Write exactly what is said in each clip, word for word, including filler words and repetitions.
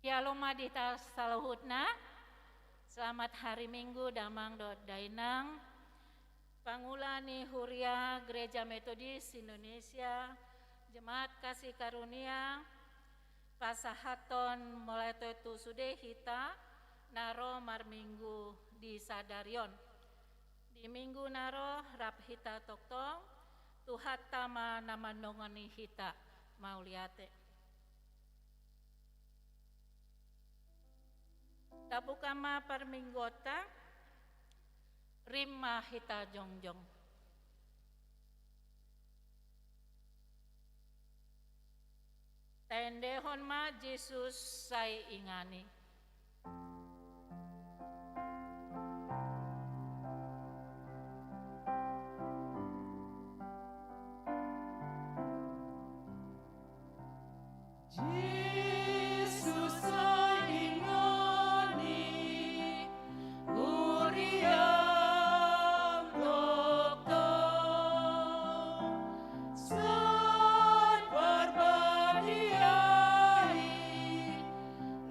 Shalom ma di hita saluhutna. Selamat hari Minggu, damang dohot dainang. Pangula ni Huria Gereja Metodis Indonesia, Jemaat Kasih Karunia, pasahathon mauliate tu sude hita na ro marminggu di sadari on. Di minggu na ro rap hita tongtong, Tuhanta ma na mandongani hita. Mauliate. Tabuka ma parmingguonta, rap ma hita jongjong. Taendehon ma Jesus sai inganan i. Jesus sai inganan i, huriaM tongtong sai parbadia i,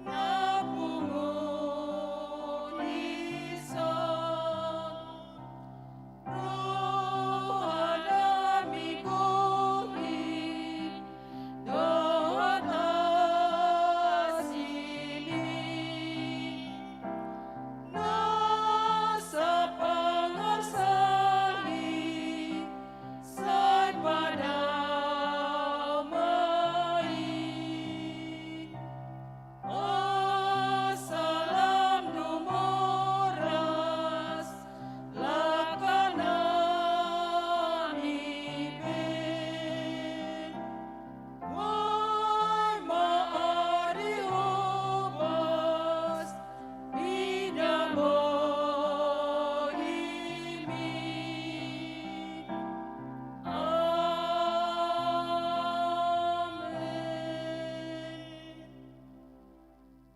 na pungu dison. Roha na minggu i dohot asi ni, na sapangarsa i sai padao ma i. Asa lam dohot horas langkanami be. Boi ma ari ombas pidamboimi. Amen.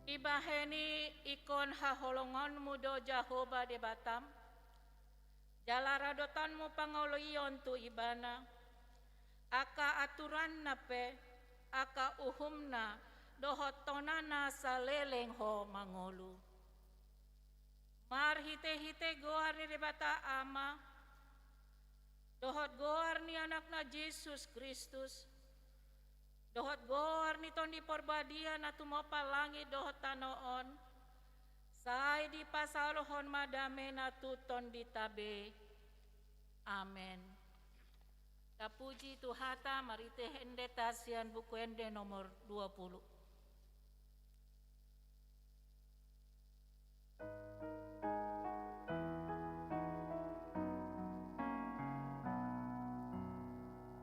Dibahen i ingkon haholongonmu do Jahowa Debatam, jala radotanmu pangolion tu Ibana, angka aturanna pe, angka uhumna, dohot tonana saleleng ho mangolu. Marhitehite goar ni Debata Ama, dohot goar ni Anakna Jesus Kristus, dohot goar ni Tondi Parbadia na tumompa langit dohot tano on, sai dipasaorhon ma damena tu tondinta be. Amen. Tapuji Tuhanta marhite endenta sian Buku Ende nomor dua puluh.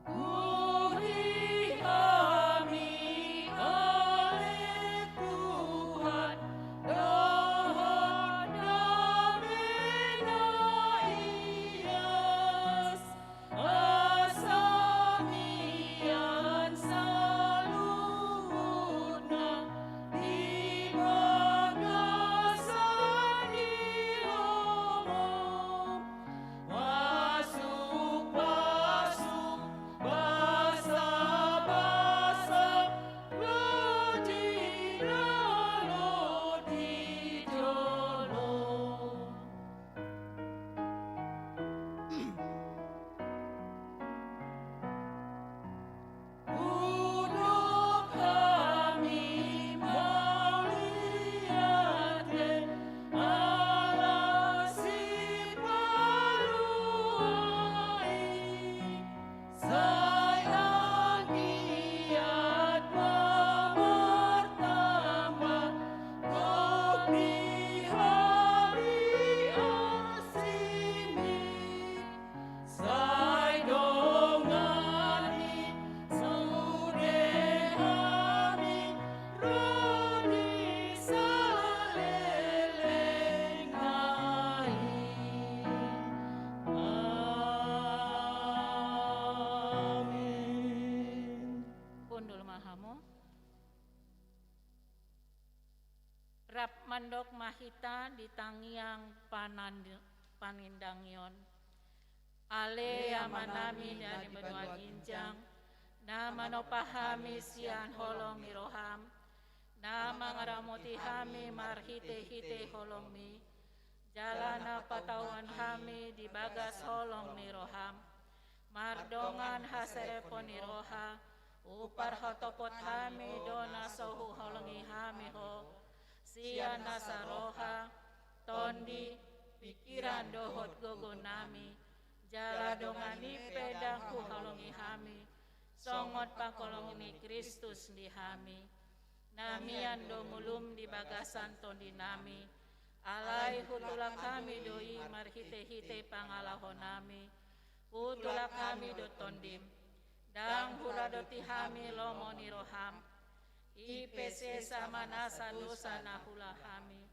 Puji hami ale Tuhan, dohot damena ias, asa mian saluhutna di bagasan ni lomo. Pasupasu basabasa, loji na ro di jolo. Hudok hami mauliate ala sipalua i, sai anggiat ma martamba gok ni hariasimi. Sai dongani sude hami ro di saleleng na i. Amen. Hundul ma hamu. Rap mandok ma hita di tangiang panand-, panindangion. Ale Amanami na di banua ginjang, na manompa hami sian holong ni roham, na mangaramoti hami marhite-hite holongmi, jala na patauhon hami di bagas holong ni roham. Mardongan haserepon ni roha, huparhotopot hami do na so huholongi hami ho, sian nasa roha, tondi, pikiran dohot gogonami, jala dongan i pe ndang huholongi hami, songon pangholongi ni Kristus di hami. Na mian do ngolum di bagasan tondinami, alai hutulak hami do i marhite-hite pangalahonami, hutulak hami do tondim, ndang huradoti hami lomo ni roham, i pe sesa ma nasa dosa na huula hami,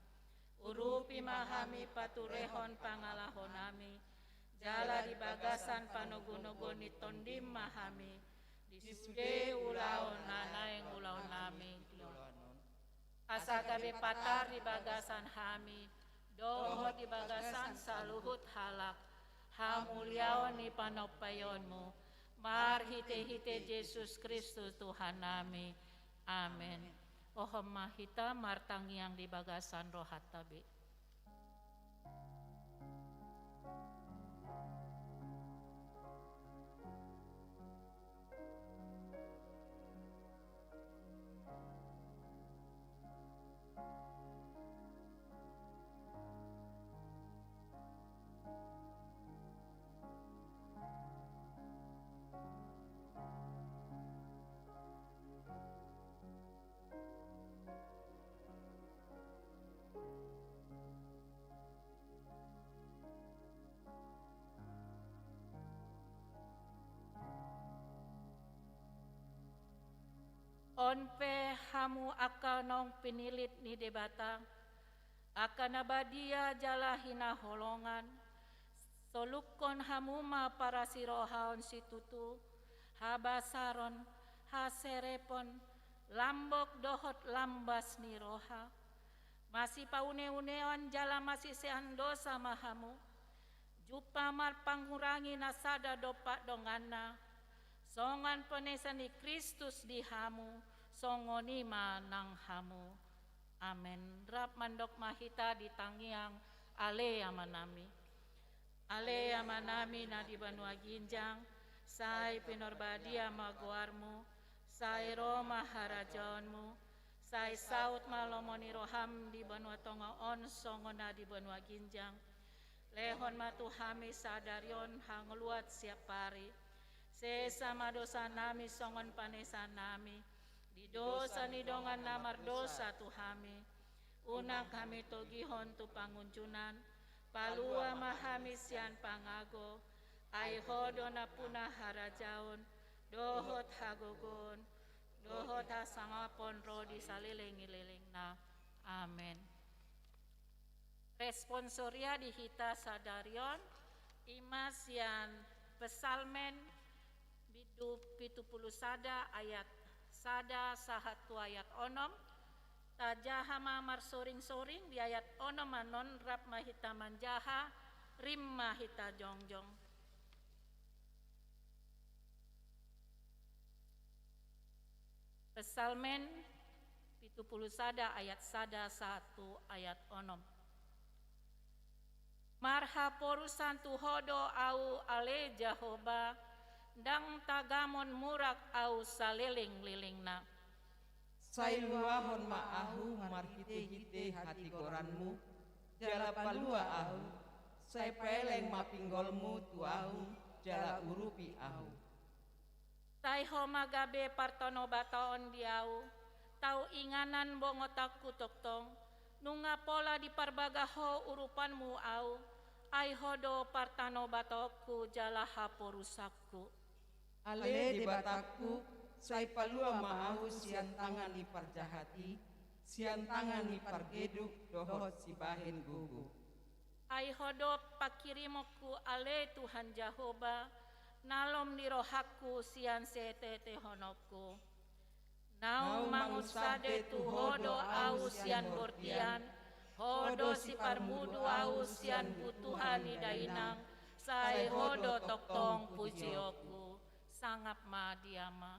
urupi ma hami paturehon pangalahonami, jala di bagasan panogu-nogu ni tondim ma hami, di sude ulaon na naeng ulaonnami. Asa gabe patar di bagasan hami, dohot di bagasan saluhut halak, hamuliaon ni panompaionmu, marhite-hite Jesus Kristus Tuhannami. Amen. Hohom ma hita martangiang di bagasan rohanta be. On pe hamu angka naung pinilit ni Debata, angka na badia jala hinaholongan, solukkon hamu ma parasirohaon situtu, habasaron, haserepon, lambok dohot lambas ni roha. Masipaune-unean jala masisean dosa ma hamu, jumpa marpangurangi na sada dompak donganna, songon panesa ni Kristus di hamu, songon i ma nang hamu. Amen. Rap mandok ma hita di tangiang, Ale Amanami. Ale Amanami na di banua ginjang, sai pinarbadia ma goarmu, sai ro ma harajaonmu, sai saut ma lomo ni roham di banua tonga on songon na di banua ginjang. Lehon ma tu hami sadari on hangoluan siapari. Sesa ma dosanami songon panesanami di dosa ni dongan na mardosa tu hami. Unang hami togihon tu pangunjunan, palua ma hami sian pangago, ai Ho do nampuna harajaon, dohot hagogoon, dohot hasangapon ro di saleleng-lelengna. Amen. Responsoria di hita sadari on, i ma sian Psalmen bindu pitu pulu sada ayat sada sahat tu ayat onom. Tajaha ma marsoring-soring di ayat onom annon, rap ma hita manjaha, rim ma hita jongjong. Psalmen pitu pulu sada ayat sada sahat tu ayat onom. Marhaporusan tu Ho do ahu, ale Jahowa, ndang tagamon murak ahu saleleng-lelengna. Sai luahon ma ahu marhite-hite hatigoranmu, jala palua ahu, sai paeleng ma pinggolmu tu ahu, jala urupi ahu. Sai Ho ma gabe partanobataon di ahu, tau inganan bongotanku tongtong, nunga pola diparbaga Ho urupanmu ahu, ai Ho do partanobataonku jala haporusanku. Ale Debatangku, sai palua ma ahu sian tangan ni parjahat i, sian tangan ni pargeduk dohot sibahen gogo. Ai Ho do pangkirimonku, ale Tuhan Jahowa, nalom ni rohangku sian sieteetehononku. Naung mangunsande tu Ho do ahu sian bortian, Ho do siparmudu ahu sian butuha ni dainang, sai Ho do tongtong pujionku. Sangap ma di Ama.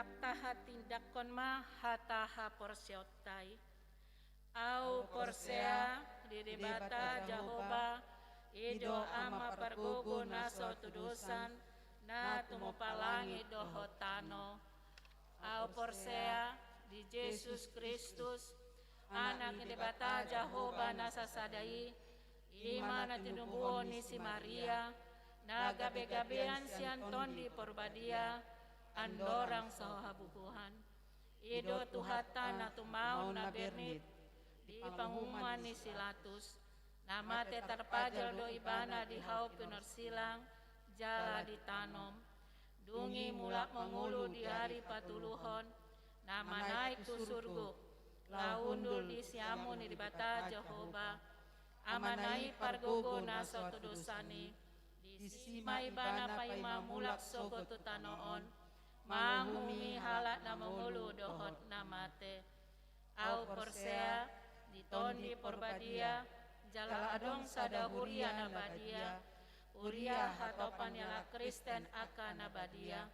Tahatindangkon ma hata haporseaonta i. Ahu porsea di Debata Jahowa, i do Ama pargogo na so tudosan, na tumompa langit dohot tano. Ahu porsea di Jesus Kristus, Anak ni Debata Jahowa na sasada i, i ma na tinubuhon ni si Maria, na gabegabean sian Tondi Porbadia, andorang so habubuhan. I do Tuhanta na tumaon na bernit di panguhuman ni si Latus, na mate tarpajal do ibana di hau pinorsilang, jala ditanom. Dung i mulak mangolu di ari patoluhon, na manaek tu surgo, laho hundul di siamun ni Debata Jahowa, Amana i pargogo na so tudosan i, disi ma ibana paima mulak sogot tu tano on, manguhumi halak na mangolu dohot na mate. Ahu porsea di Tondi Porbadia, jala adong sada huria na badia, huria hatopan ni halak Kristen angka na badia,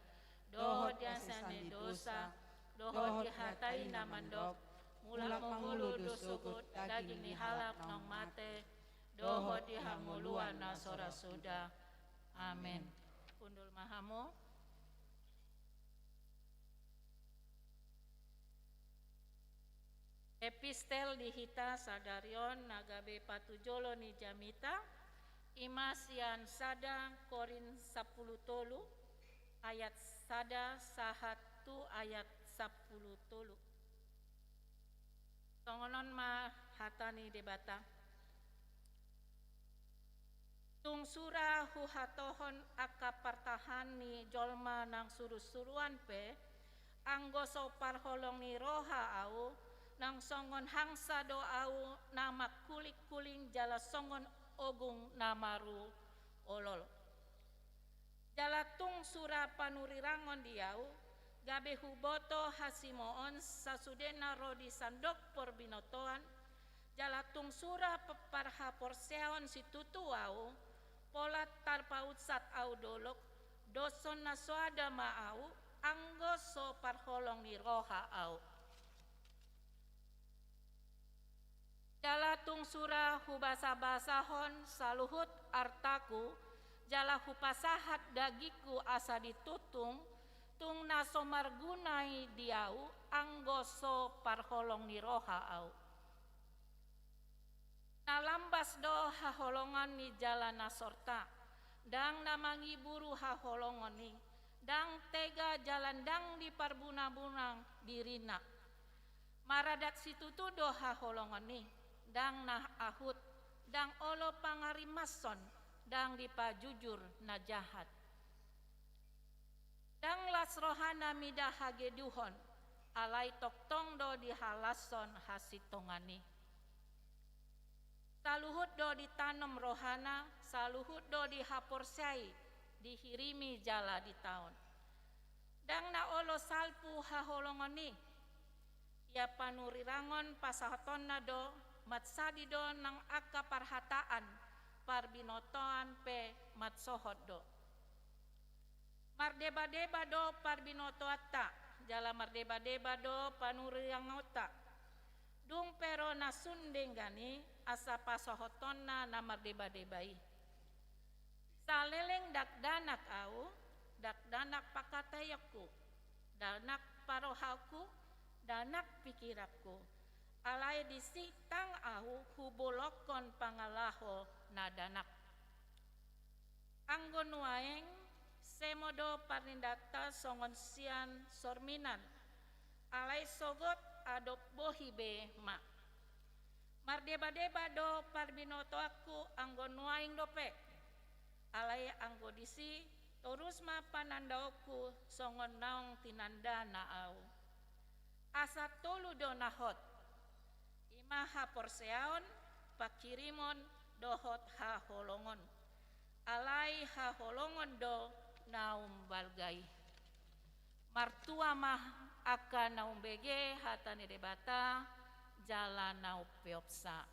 dohot di hasesaan ni dosa, dohot di hata i na mandok, mulak mangolu do sogot daging ni halak naung mate, dohot di hangoluan na so ra suda. Amen. Hundul ma hamu. Epistel di hita sadari on na gabe patujolo ni jamita, i ma sian sada Korint sampulu tolu, ayat sada sahat tu ayat sampulu tolu. Songon on ma hata ni Debata. Tung sura huhatahon angka partahan ni jolma nang surusuruan pe, anggo so parholong ni roha ahu, nang songon hangsa do ahu na mangkulingkuling jala songon ogung na maru olol. Jala tung sura panurirangon di ahu, gabe huboto hasimoon sasudena ro di sandok parbinotoan, jala tung sura pe-, parhaporseaon situtu ahu, pola tarpaunsat ahu dolok, doshon na soada ma ahu, anggo so parholong ni roha ahu. Jala tung sura hubasabasahon saluhut artaku, jala hupasahat dagingku asa ditungtung, tung na so marguna i di ahu, anggo so parholong ni roha ahu. Na lambas do haholongon ni jala na sorta, ndang na mangiburu haholongon i, ndang tega jala ndang diparbunabunan dirina. Maradat situtu do haholongon i, ndang na ahut, ndang olo pangarimashon, ndang dipajujur na jahat. Ndang las rohana mida hageduhon, alai tongtong do dihalashon hasintongan i. Saluhut do ditanom rohana, saluhut do dihaporseai, dihirimi jala ditaon. Ndang na olo salpu haholongon i, ia panurirangon pasahatonna do, mansadi do nang angka parhataan, parbinotoan pe mansohot do. Mardebadeba do parbinotoanta, jala mardebadeba do panurirangonta. Dung pe ro na sun denggan i, asa pasohotonna na mardebadeba i. Saleleng dakdanak ahu, dakdanak pangkataionku, dakdanak parrohaonku, dakdanak pingkiranku. Alai disi tang ahu hubolongkon pangalaho na dakdanak. Anggo nuaeng, semo do parnidanta songon sian sorminan, alai sogot adop bohi be ma. Mardebadeba do parbinotoanku anggo nuaeng dope, alai anggo disi torus ma panandaonku songon naung tinandana ahu. Asa tolu do na hot, i ma haporseaon, panghirimon, dohot haholongon. Alai haholongon do na umbalga i. Martua ma angka na umbege hata ni Debata, jala na umpeopsa.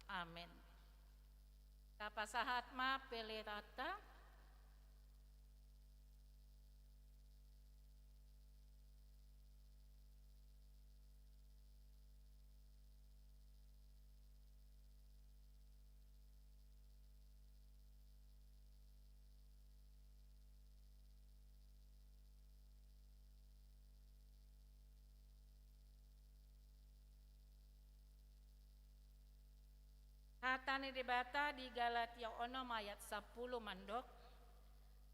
Amen. Tapasahat ma peleanta. Hata ni Debata di Galatia onom ayat sampulu mandok,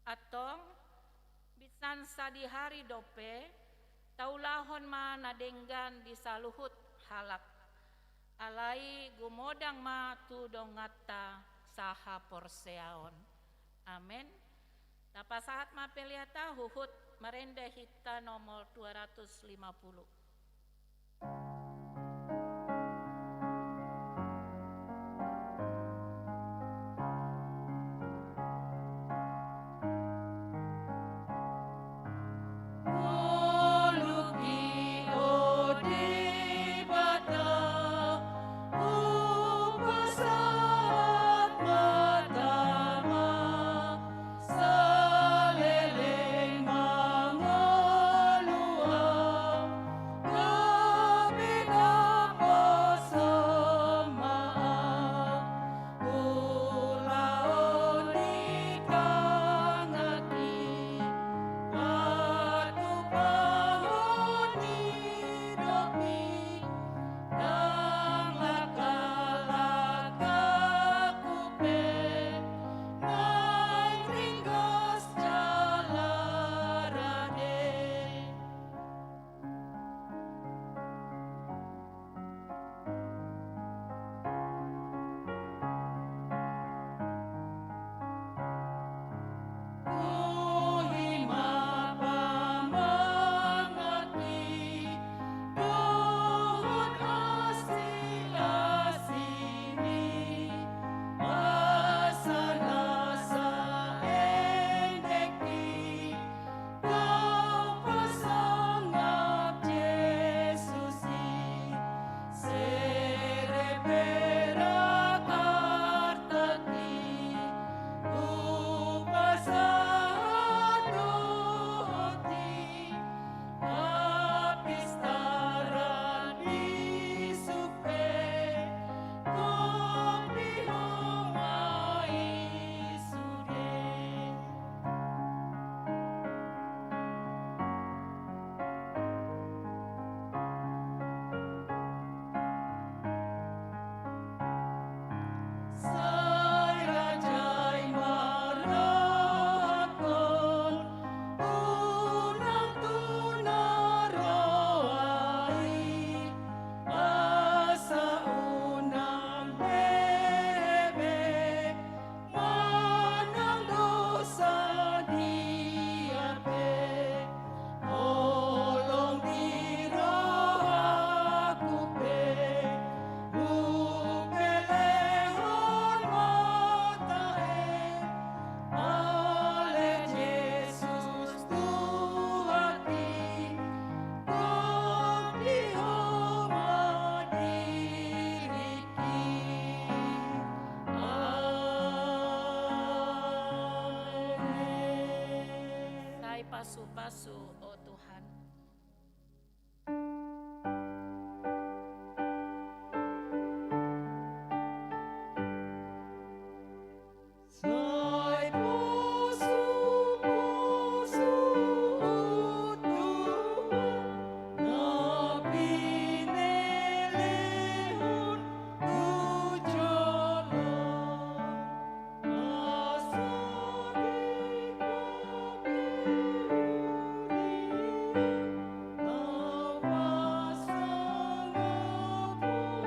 antong, binsan sadihari dope, taulahon ma na denggan di saluhut halak. Alai gumodang ma tu donganta sahaporseaon. Amen. Tapasahat ma peleanta huhut marende hita nomor dua ratus lima puluh. Ngoluki, o Debata, hupasahat ma tama saleleng mangolu au, gabe daposa ma au. Ulaon ni tanganki, patupahon ni dohotki, nang langka-langkaku pe naeng ringgas jala rade. Puji ma pamanganki dohot asi-asimi, asa nasa endengki Dang pasangap Jesus i, sere perak artaki, hupasahat dohot i, hapistaran bisuk pe, topi ho ma i sude. Sai rajai ma rohangkon, unang tu na roa i, asa unang leleng be manang do sadia pe, holong di rohaku pe, hupelehon ma tahe, ale Jesus Tuhanki, topi ho ma diri. Sai pasu-pasu, o Tuhan. Sai pasu-pasu, o Tuhan, na pinelehon tu jolo, asa dipake huria na pasangapon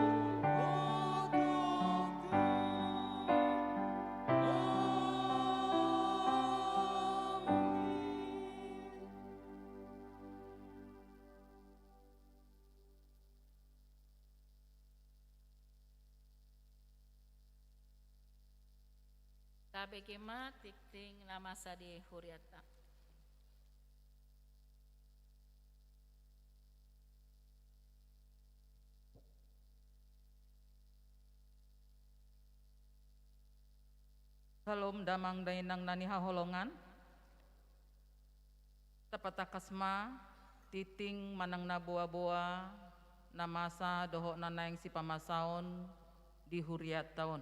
ho Tuhan. Amin. Tabege ma tingting na masa di hurianta. Syalom damang dainang na nihaholongan. Tapatangkas ma tingting manang na boa-boa na masa dohot na naeng sipamasaon di hurianta on.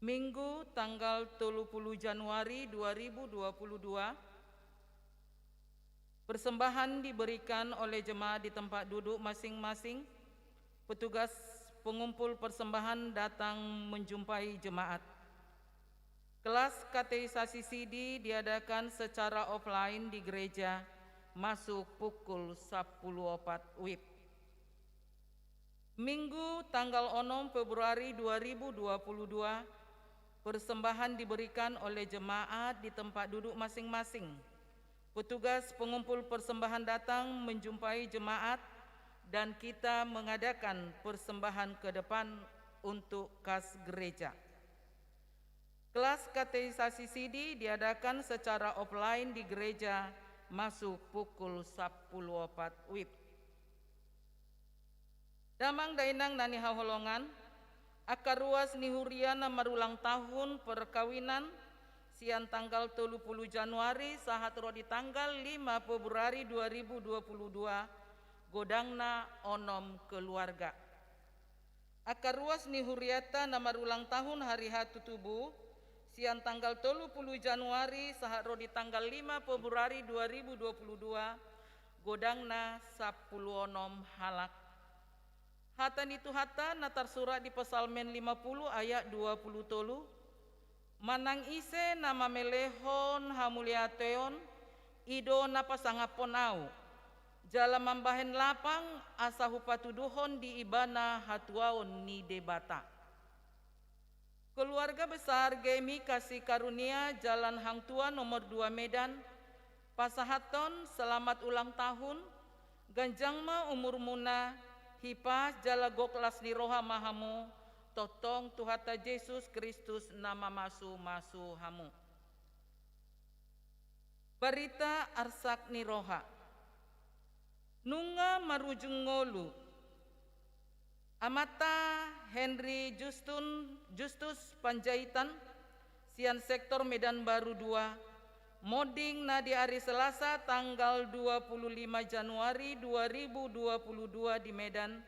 Minggu tanggal tolu puluh Januari dua ribu dua puluh dua. Persembahan diberikan oleh jemaat di tempat duduk masing-masing, petugas pengumpul persembahan datang menjumpai jemaat. Kelas katekisasi sidi diadakan secara offline di gereja, masuk pukul sapuluh opat wib. Minggu tanggal onom Februari dua ribu dua puluh dua, persembahan diberikan oleh jemaat di tempat duduk masing-masing. Petugas pengumpul persembahan datang menjumpai jemaat dan kita mengadakan persembahan ke depan untuk kas gereja. Kelas katekisasi sidi diadakan secara offline di gereja, masuk pukul sapuluh opat wib. Damang dainang na hinaholongan, angka ruas ni huria na marulang tahun perkawinan sian tanggal tolu pulu Januari sahat ro di tanggal lima Februari dua ribu dua pulu dua, godangna onom keluarga. Angka ruas ni hurianta na marulang tahun hari H tu tubu, sian tanggal tolu pulu Januari sahat ro di tanggal lima Februari dua ribu dua pulu dua, godangna sampulu onom halak. Hata ni Tuhanta na tarsurat di Psalmen lima pulu ayat dua pulu tolu, manang ise na mamelehon hamuliateon, i do na pasangaphon ahu, jala mambahen lapang asa hupatuduhon di ibana hatuaon ni Debata. Keluarga besar G M I Kasih Karunia, Jalan Hang Tuah nomor dua Medan, pasahathon selamat ulang tahun, ganjang ma umurmuna, hipas jala gok las ni roha ma hamu, tongtong Tuhanta Jesus Kristus na mamasu-masu hamu. Barita arsak ni roha. Nunga marujung ngolu. Amanta Henry Justun, Justus Panjaitan, sian sektor Medan Baru dua, monding na di ari Selasa tanggal dua pulu lima Januari dua ribu dua pulu dua di Medan,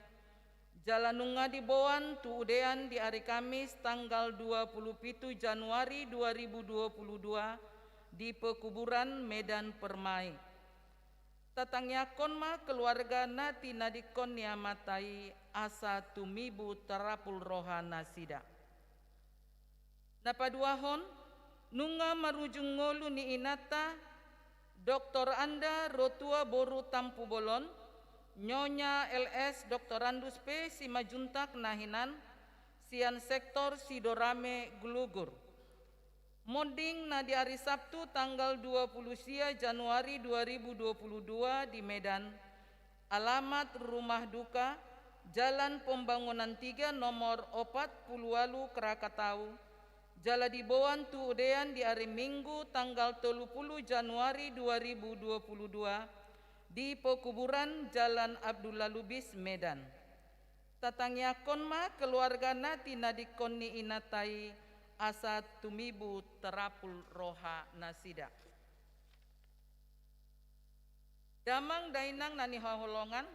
jala nunga diboan tu udean di ari Kamis tanggal dua pulu pitu Januari dua ribu dua pulu dua di pekuburan Medan Permai. Tatangiangkon ma keluarga na tinadingkon ni amanta i asa tumibu tarapul roha nasida. Na paduahon, nunga marujung ngolu ni inanta, Doktor Anda Rotua boru Tampubolon, Nyonya L S Doktorandus P Simanjuntak na hinan, sian sektor Sidorame Glugur. Monding na di ari Sabtu tanggal dua pulu sia Januari dua ribu dua pulu dua di Medan, alamat rumah duka, Jalan Pembangunan tiga nomor opat pulu ualu Krakatau, jala diboan tu udean di ari Minggu tanggal tolu pulu Januari dua ribu dua pulu dua di pekuburan Jalan Abdullah Lubis, Medan. Tatangiangkon ma keluarga na tinadingkon ni inanta i asa tumibu tarapul roha nasida. Damang dainang na hinaholongan,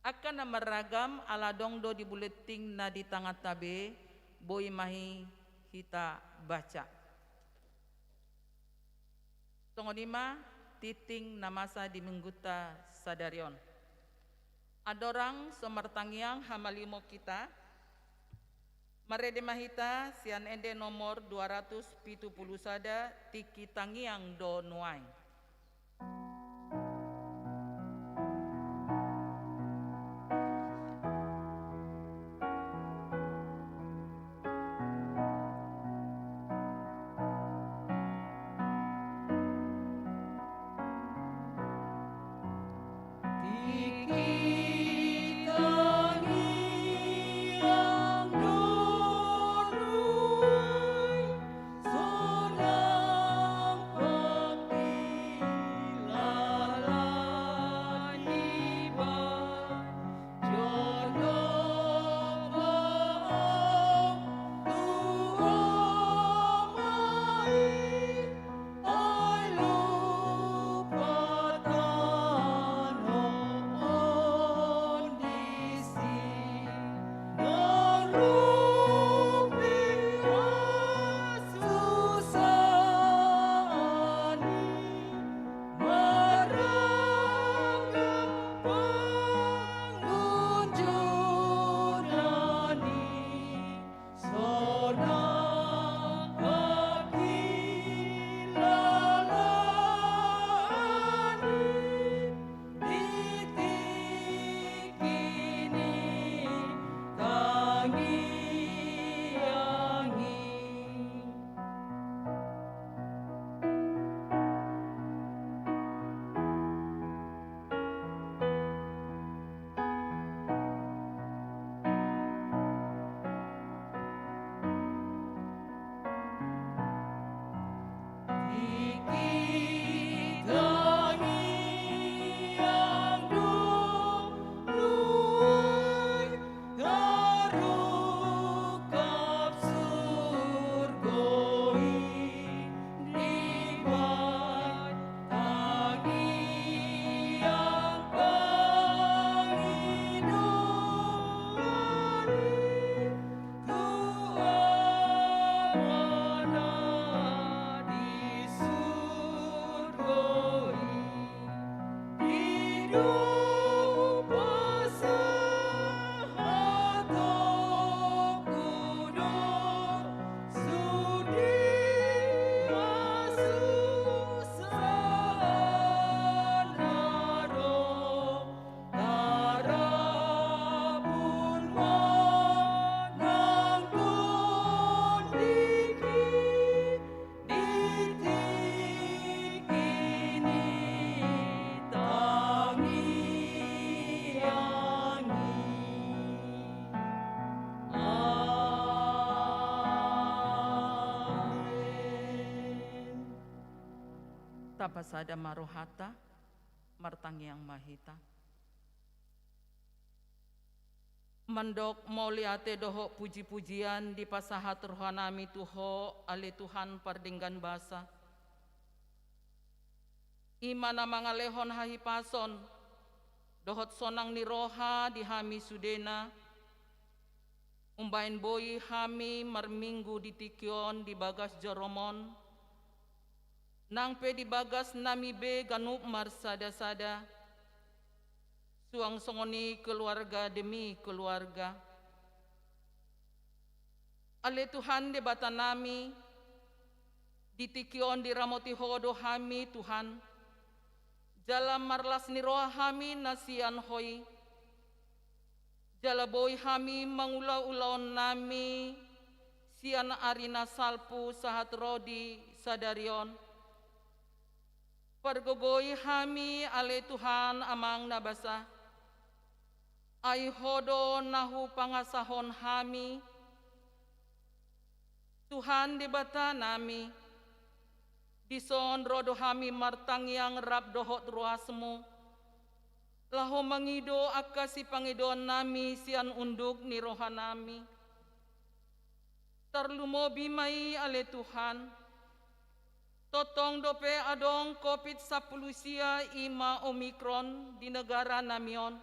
angka na marragam ala adong do di buletin na di tanganta be, boi ma i hita baca. Songon i ma tingting na masa di minggunta sadari on. Andorang so martangiang hamalimon hita, marende ma hita sian ende nomor dua ratus pitu pulu sada, tingki tangiang do nuaeng. Tapasada ma rohanta, martangiang ma hita. Mandok mauliate dohot puji-pujian dipasahat rohanami tu Ho, ale Tuhan pardenggan basa. I ma na mangalehon hahipason dohot sonang ni roha di hami sudena, umbahen boi hami marminggu di tingki on di bagas joro-Mu on, nang pe di bagas nami be ganup marsada-sada, suang songon i keluarga demi keluarga. Ale Tuhan Debatanami, di tingki on diramoti Ho do hami, Tuhan. Jala marlas ni roha hami na sian Ho i. Jala boi hami mangula ulaonnami sian ari na salpu sahat ro di sadari on. Pargogoi hami, ale Tuhan Amang na basa. Ai Ho do na hupangasahon hami. Tuhan Debatanami, dison ro do hami martangiang rap dohot ruas-Mu, laho mangido angka sipangidoannami sian unduk ni rohanami. Tarlumobi ma i, ale Tuhan, tongtong dope adong Covid sampulu sia, i ma Omikron, di negaranami on.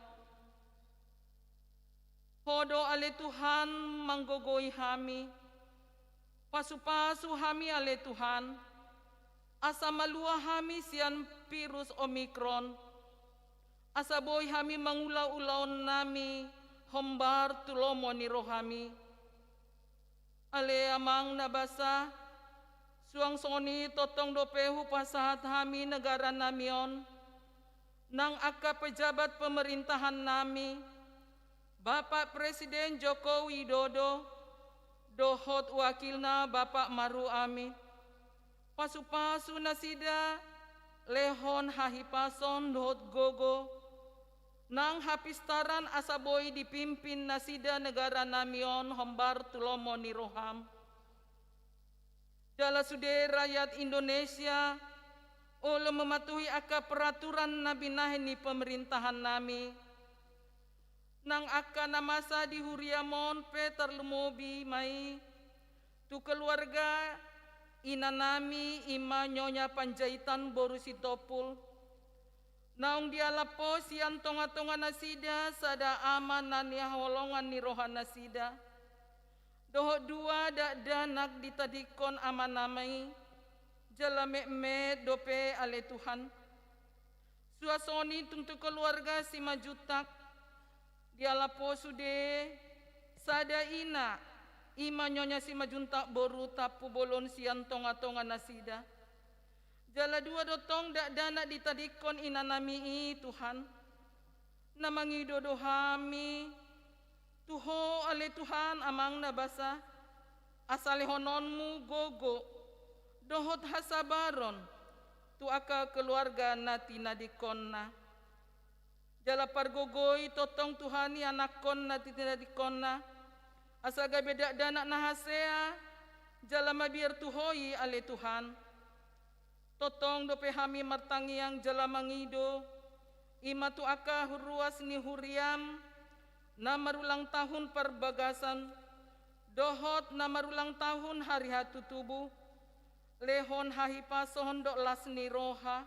Ho do, ale Tuhan, manggogoi hami. Pasu-pasu hami, ale Tuhan, asa malua hami sian virus Omikron, asa boi hami mangula ulaonnami hombar tu lomo ni rohami. Ale Amang na basa, suang songon i tongtong dope hupasahat hami negaranami on, nang angka pejabat pemerintahannami, Bapak Presiden Joko Widodo, dohot wakilna Bapak Maruf Amin. Pasu-pasu nasida, lehon hahipason dohot gogo, nang hapistaran asa boi dipimpin nasida negaranami on hombar tu lomo ni roham. Jala sude rakyat Indonesia, olo mematuhi angka peraturan na binahen ni pemerintahannami. Nang angka na masa di huriam on pe tarlumobi ma i tu keluarga inanami, i ma Nyonya Panjaitan boru Sitompul. Naung dialap Ho sian tonga-tonga nasida sada ama na nihaholongan ni roha nasida. Dohot dua dakdanak ditadingkon amanami, jala metmet dope, ale Tuhan. Suang songon i tung tu keluarga Simanjuntak, dialap Ho sude sada ina, i ma Nyonya Simanjuntak boru Tampubolon sian tonga-tonga nasida. Jala dua do tong dakdanak ditadingkon inanami i, Tuhan. Na mangido do hami tu Ho, ale Tuhan Amang na basa, asa lehononmu gogo dohot hasabaron tu angka keluarga na tinadingkonna. Jala pargogoi tongtong, Tuhan, ianakkon na tinadingkonna, asa gabe dakdanak na hasea jala mabiar tu Ho i, ale Tuhan. Tongtong dope hami martangiang jala mangido, i ma tu angka ruas ni huriam na marulang tahun parbagasan, dohot na marulang tahun hari hatutubu, lehon hahipason dohot las ni roha.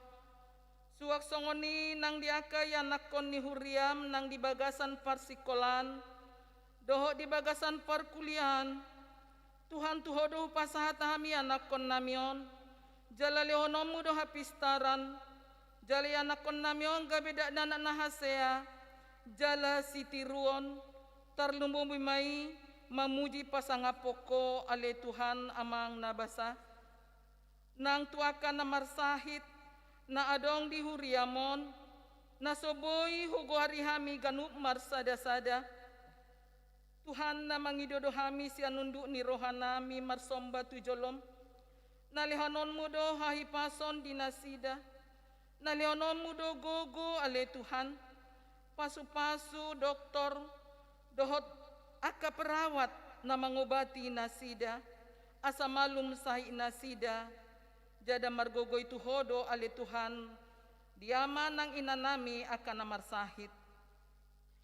Suang songon i nang di angka ianakkon ni huriam nang di bagasan parsikolaan, dohot di bagasan parkuliahan. Tuhan, tu Ho do hupasahat hami ianakkonnami on, jala lehononmu do hapistaran, jala ianakkonnami on gabe dakdanak na hasea jala sitiruon, tarlumobi ma i mamuji pasangaphon Ho, ale Tuhan Amang na basa. Nang tu angka na marsahit na adong di huriam on, na so boi hugoari hami ganup marsada-sada. Tuhan, na mangido do hami sian unduk ni rohanami marsomba tu jolom. Na lehononmu do hahipason di nasida. Na lehononmu do gogo, ale Tuhan. Pasu-pasu doktor dohot angka perawat na mangobati nasida, asa malum sahit nasida. Ndada margogoi tu Ho do ale Tuhan, di ama nang ina nami angka na marsahit.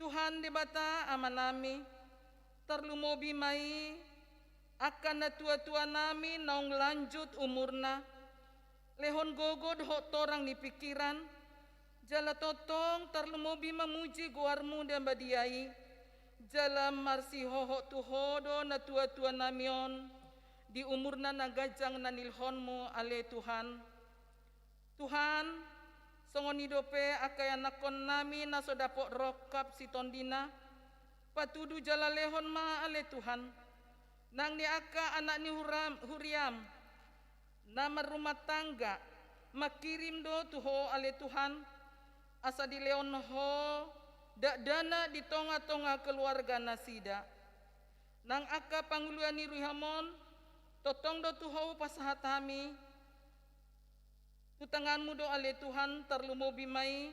Tuhan Debata Amanami, tarlumobi ma i angka natuatua nami naung lanjut umurna, lehon gogo dohot torang ni pingkiran, jala tongtong tarlumobi mamuji goarmu na badia i, jala marsihohot tu Ho do natuatua nami on di umurna na ganjang na nilehonmu ale Tuhan. Tuhan, songon i dope angka ianakkon nami na so dapot rongkap sitondina, patudu jala lehon ma ale Tuhan, nang ni angka anak ni huram, huriam, na marrumah tangga, mangkirim do tu Ho ale Tuhan, asa dilehon Ho dakdanak di tongatonga keluarga nasida. Nang angka panguluan ni huriam on, tongtong do tu Ho hupasahat hami, tu tanganmu do ale Tuhan, tarlumobi ma i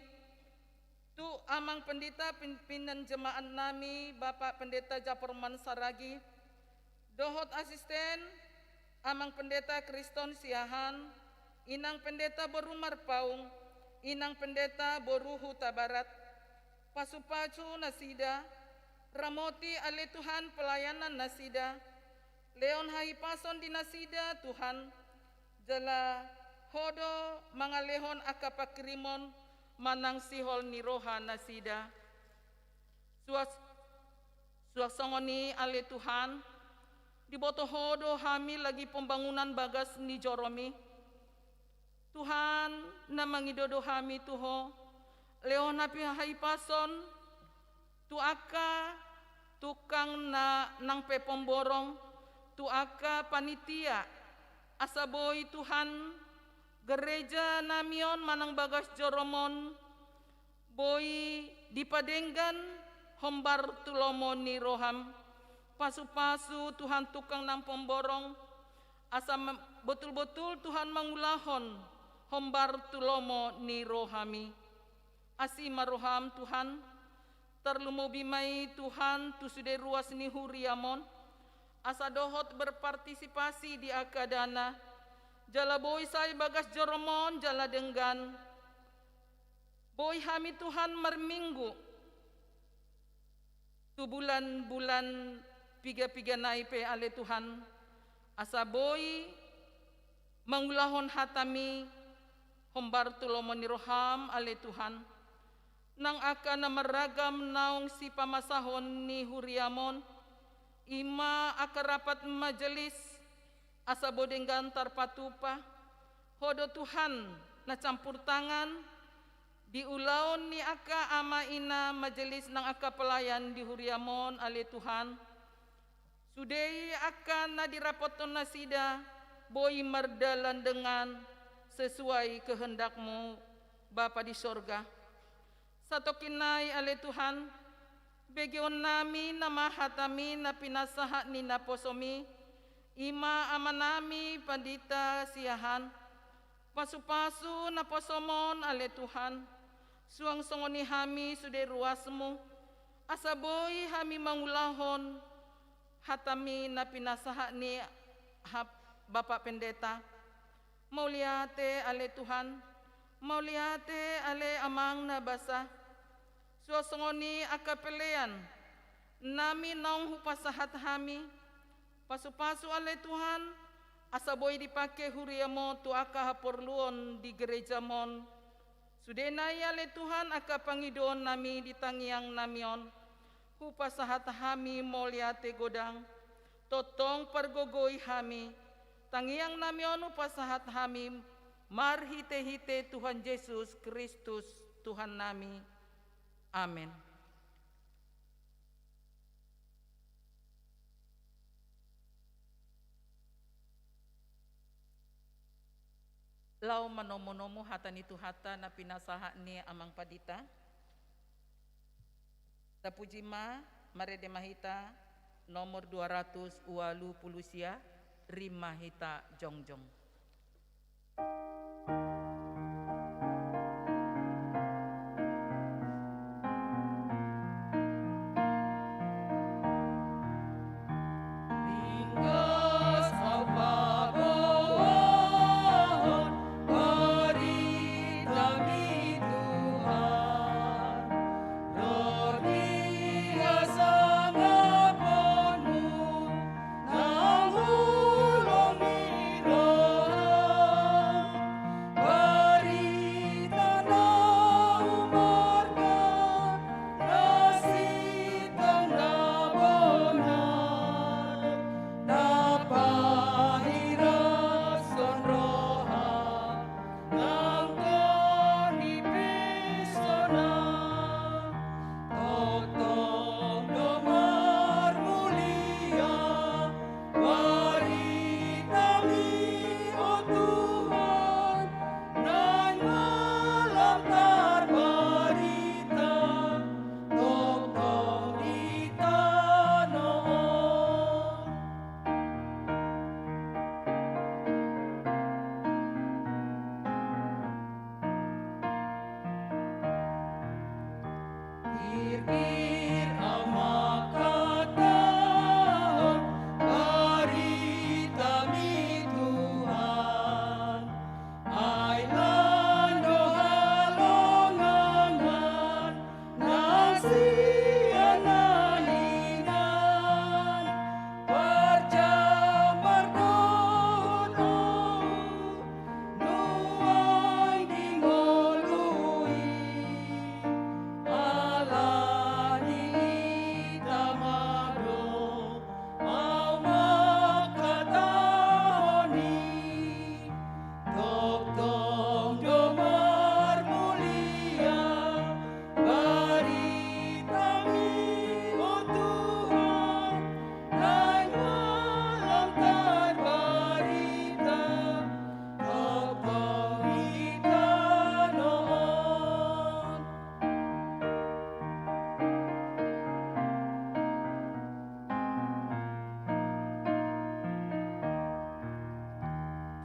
tu amang pendeta pimpinan jemaat nami, Bapak Pendeta Japorman Saragih, dohot asisten, amang pendeta Kriston Siahaan, inang pendeta boru Marpaung, inang pendeta boru Hutabarat, pasupasu nasida, ramoti ale Tuhan pelayanan nasida, lehon hahipason di nasida Tuhan, jala Ho do mangalehon angka pangkirimon manang sihol ni roha nasida. Suang, suang songon i ale Tuhan, diboto Ho do hami lagi pembangunan bagas ni joromi. Tuhan, na mangido do hami tu Ho, lehon hahipason tu angka tukang na nang pe pemborong, tu angka panitia, asa boi Tuhan, gereja nami on manang bagas jorom on, boi dipadenggan hombar tu lomo ni roham. Pasupasu Tuhan tukang nang pemborong, asa ma-, botulbotul Tuhan mangulahon hombar tu lomo ni rohami. Asi ma roham Tuhan, tarlumobi ma i Tuhan tu sude ruas ni huriam on, asa dohot berpartisipasi di angka dana, jala boi sai bagas jorom on jala denggan. Boi hami Tuhan marminggu tu bulanbulan pigapiga nai pe ale Tuhan, asa boi mangulahon hatami hombar tu lomo ni roham ale Tuhan. Nang angka na marragam naung sipamasahon ni huriam on, i ma angka rapat majelis, asa boi denggan tarpatupa. Ho do Tuhan na campur tangan di ulaon ni angka ama ina majelis nang angka pelayan di huriam on ale Tuhan. Sude i angka na dirapothon nasida boi mardalan dengan sesuai kehendakmu Bapa di sorga. Satongkin nai ale Tuhan, begeonnami nama hatami na pinasahat ni naposomi, i ma amanami Pandita Siahaan. Pasupasu naposom on ale Tuhan, suang songon i hami sude ruasmu, asa boi hami mangulahon hatami na pinasahat ni hap-, Bapak Pendeta. Mauliate ale Tuhan, mauliate ale Amang na basa. Suang songon i angka pelean nami naung hupasahat hami, pasupasu ale Tuhan, asa boi dipake huriam on tu angka haporluon di gerejam on. Sude nai ale Tuhan angka pangidoonnami di tangiangnami on, hupasahat hami mauliate godang, tongtong pargogoi hami, tangiangnami on hupasahat hami marhitehite Tuhan Jesus Kristus Tuhannami. Amen. Laho manomunomu hata ni Tuhanta na pinasahat ni Amang Pandita. Tapuji ma, marende ma hita, nomor dua ratus ualu pulu sia, rima hita jongjong. Pir au mangkatahon baritaMi, Tuhan, ai lan do halongangan nang sian na hinan parjambar dohot Ho nuaeng di ngolu i. Ala ni i tama do au mangkatahon i, tongtong do marmulia baritaMi, o Tuhan, naeng ma lam tarbarita tongtong di tano on.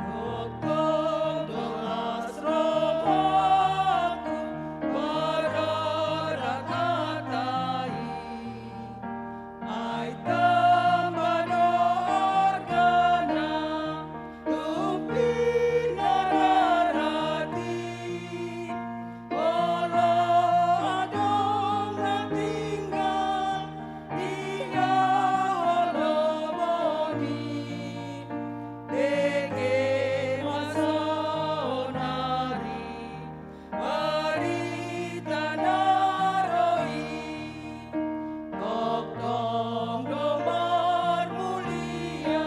Tongtong do las rohangku mararat hata i, ai tamba do argana tumpi na rarat i. Olo adong na tinggal di haholomon i, dengke ma saonari barita na ro i. Tongtong do marmulia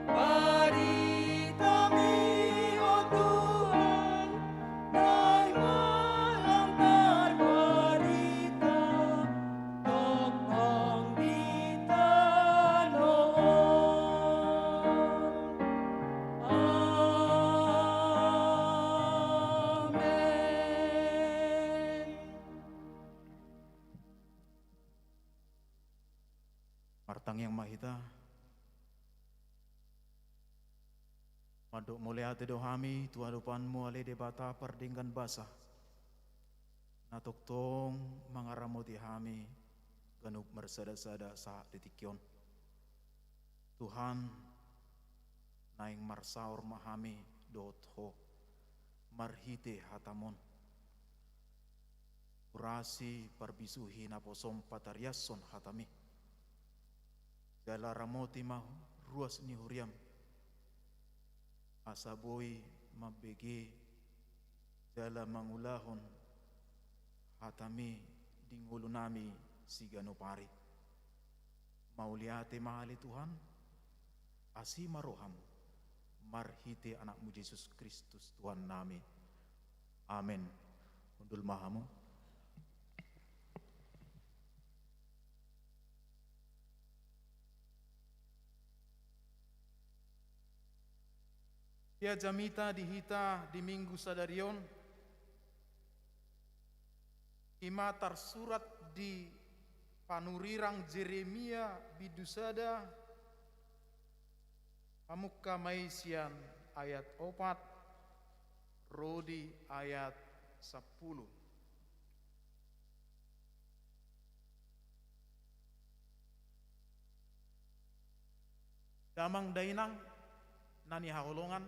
baritaMi, o Tuhan, naeng ma lam tarbarita tongtong di tano on. Amen. Martangiang ma hita. Mandok mauliate do hami tu adopanMu, ale Debata pardenggan basa, na tongtong mangaramoti hami ganup marsada-sada sahat di tingki on. Tuhan, naeng marsaor ma hami dohot Ho marhite hataMon. Urasi, parbisuhi naposoM patariashon hataMi. Jala ramoti ma ruas ni huriaM, asa boi mambege jala mangulahon hataMi di ngolunami siganup ari. Mauliate ma ale Tuhan, asi ma rohaM, marhite AnakMu Jesus Kristus Tuhannami. Amen. Hundul ma hamu. Ia jamita di hita di Minggu sadari on, i ma tarsurat di panurirang Jeremia bindu sada, mamungka ma i sian ayat opat ro di ayat sampulu. Damang dainang na hinaholongan,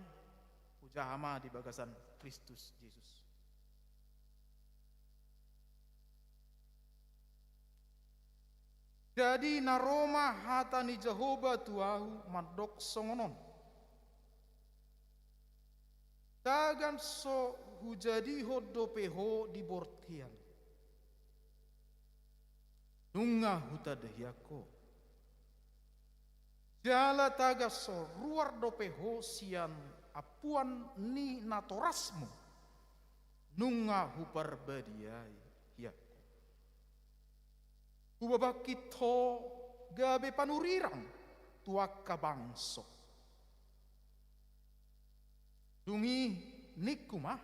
hujaha ma di bagasan Kristus Jesus. Jadi na ro ma hata ni Jahowa tu ahu mandok songon on: Tagan so hujadihon dope ho di bortian, nunga hutandahon ho. Jala tagan so ruar dope ho sian ampuan ni natorasmu, nunga huparbadiai ho. Hubabangkit ho gabe panurirang tu angka bangso. Dung i ningku ma: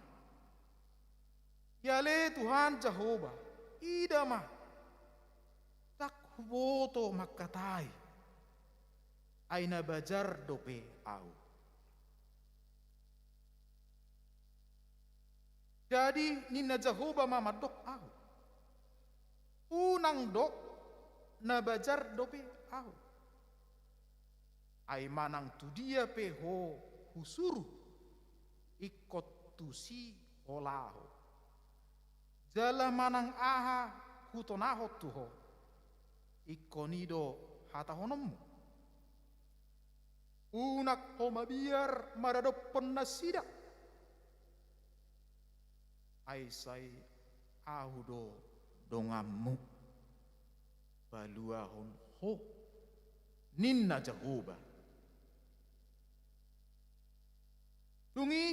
Ia ale Tuhan Jahowa, ida ma, ndang huboto mangkatai, ai na bajar dope ahu. Jadi ninna Jahowa ma mandok ahu: Unang dok na bajar dope ahu. Ai manang tu dia pe ho husuru, ingkon tusi ho laho. Jala manang aha hutonahon tu ho, ingkon i do hatahononmu. Unang ho mabiar maradophon nasida. Ai sai ahu do donganmu, paluahon ho, ninna Jahowa. Dung i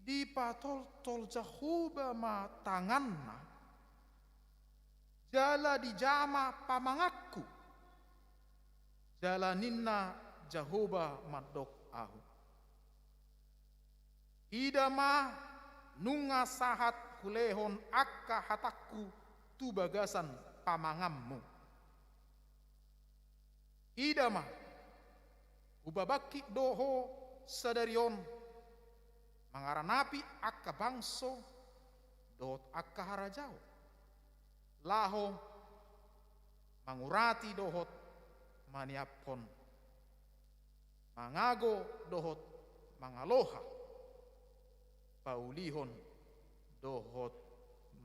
dipatoltol Jahowa ma tanganna, jala dijama pamanganku, jala ninna Jahowa mandok ahu: Ida ma, nunga sahat hulehon angka hatangku tu bagasan pamanganmu. Ida ma, hupabangkit do ho sadari on, mangaranapi angka bangso dohot angka harajaon, laho mangurati dohot maniaphon, mangago dohot mangaloha, paulihon dohot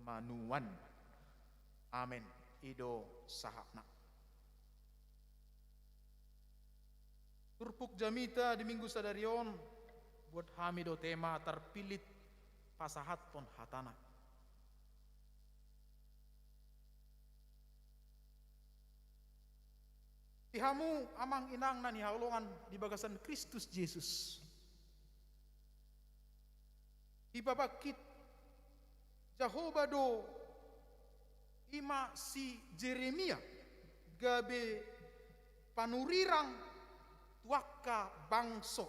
manuan. Amen. I do sahatna. Turpuk jamita di Minggu sadari on, buat hami do tema tarpillit pasahathon hatana. Di hamu amang inang na hinaholongan di bagasan Kristus Jesus, dipabangkit Jahowa do i ma si Jeremia gabe panurirang tu angka bangso.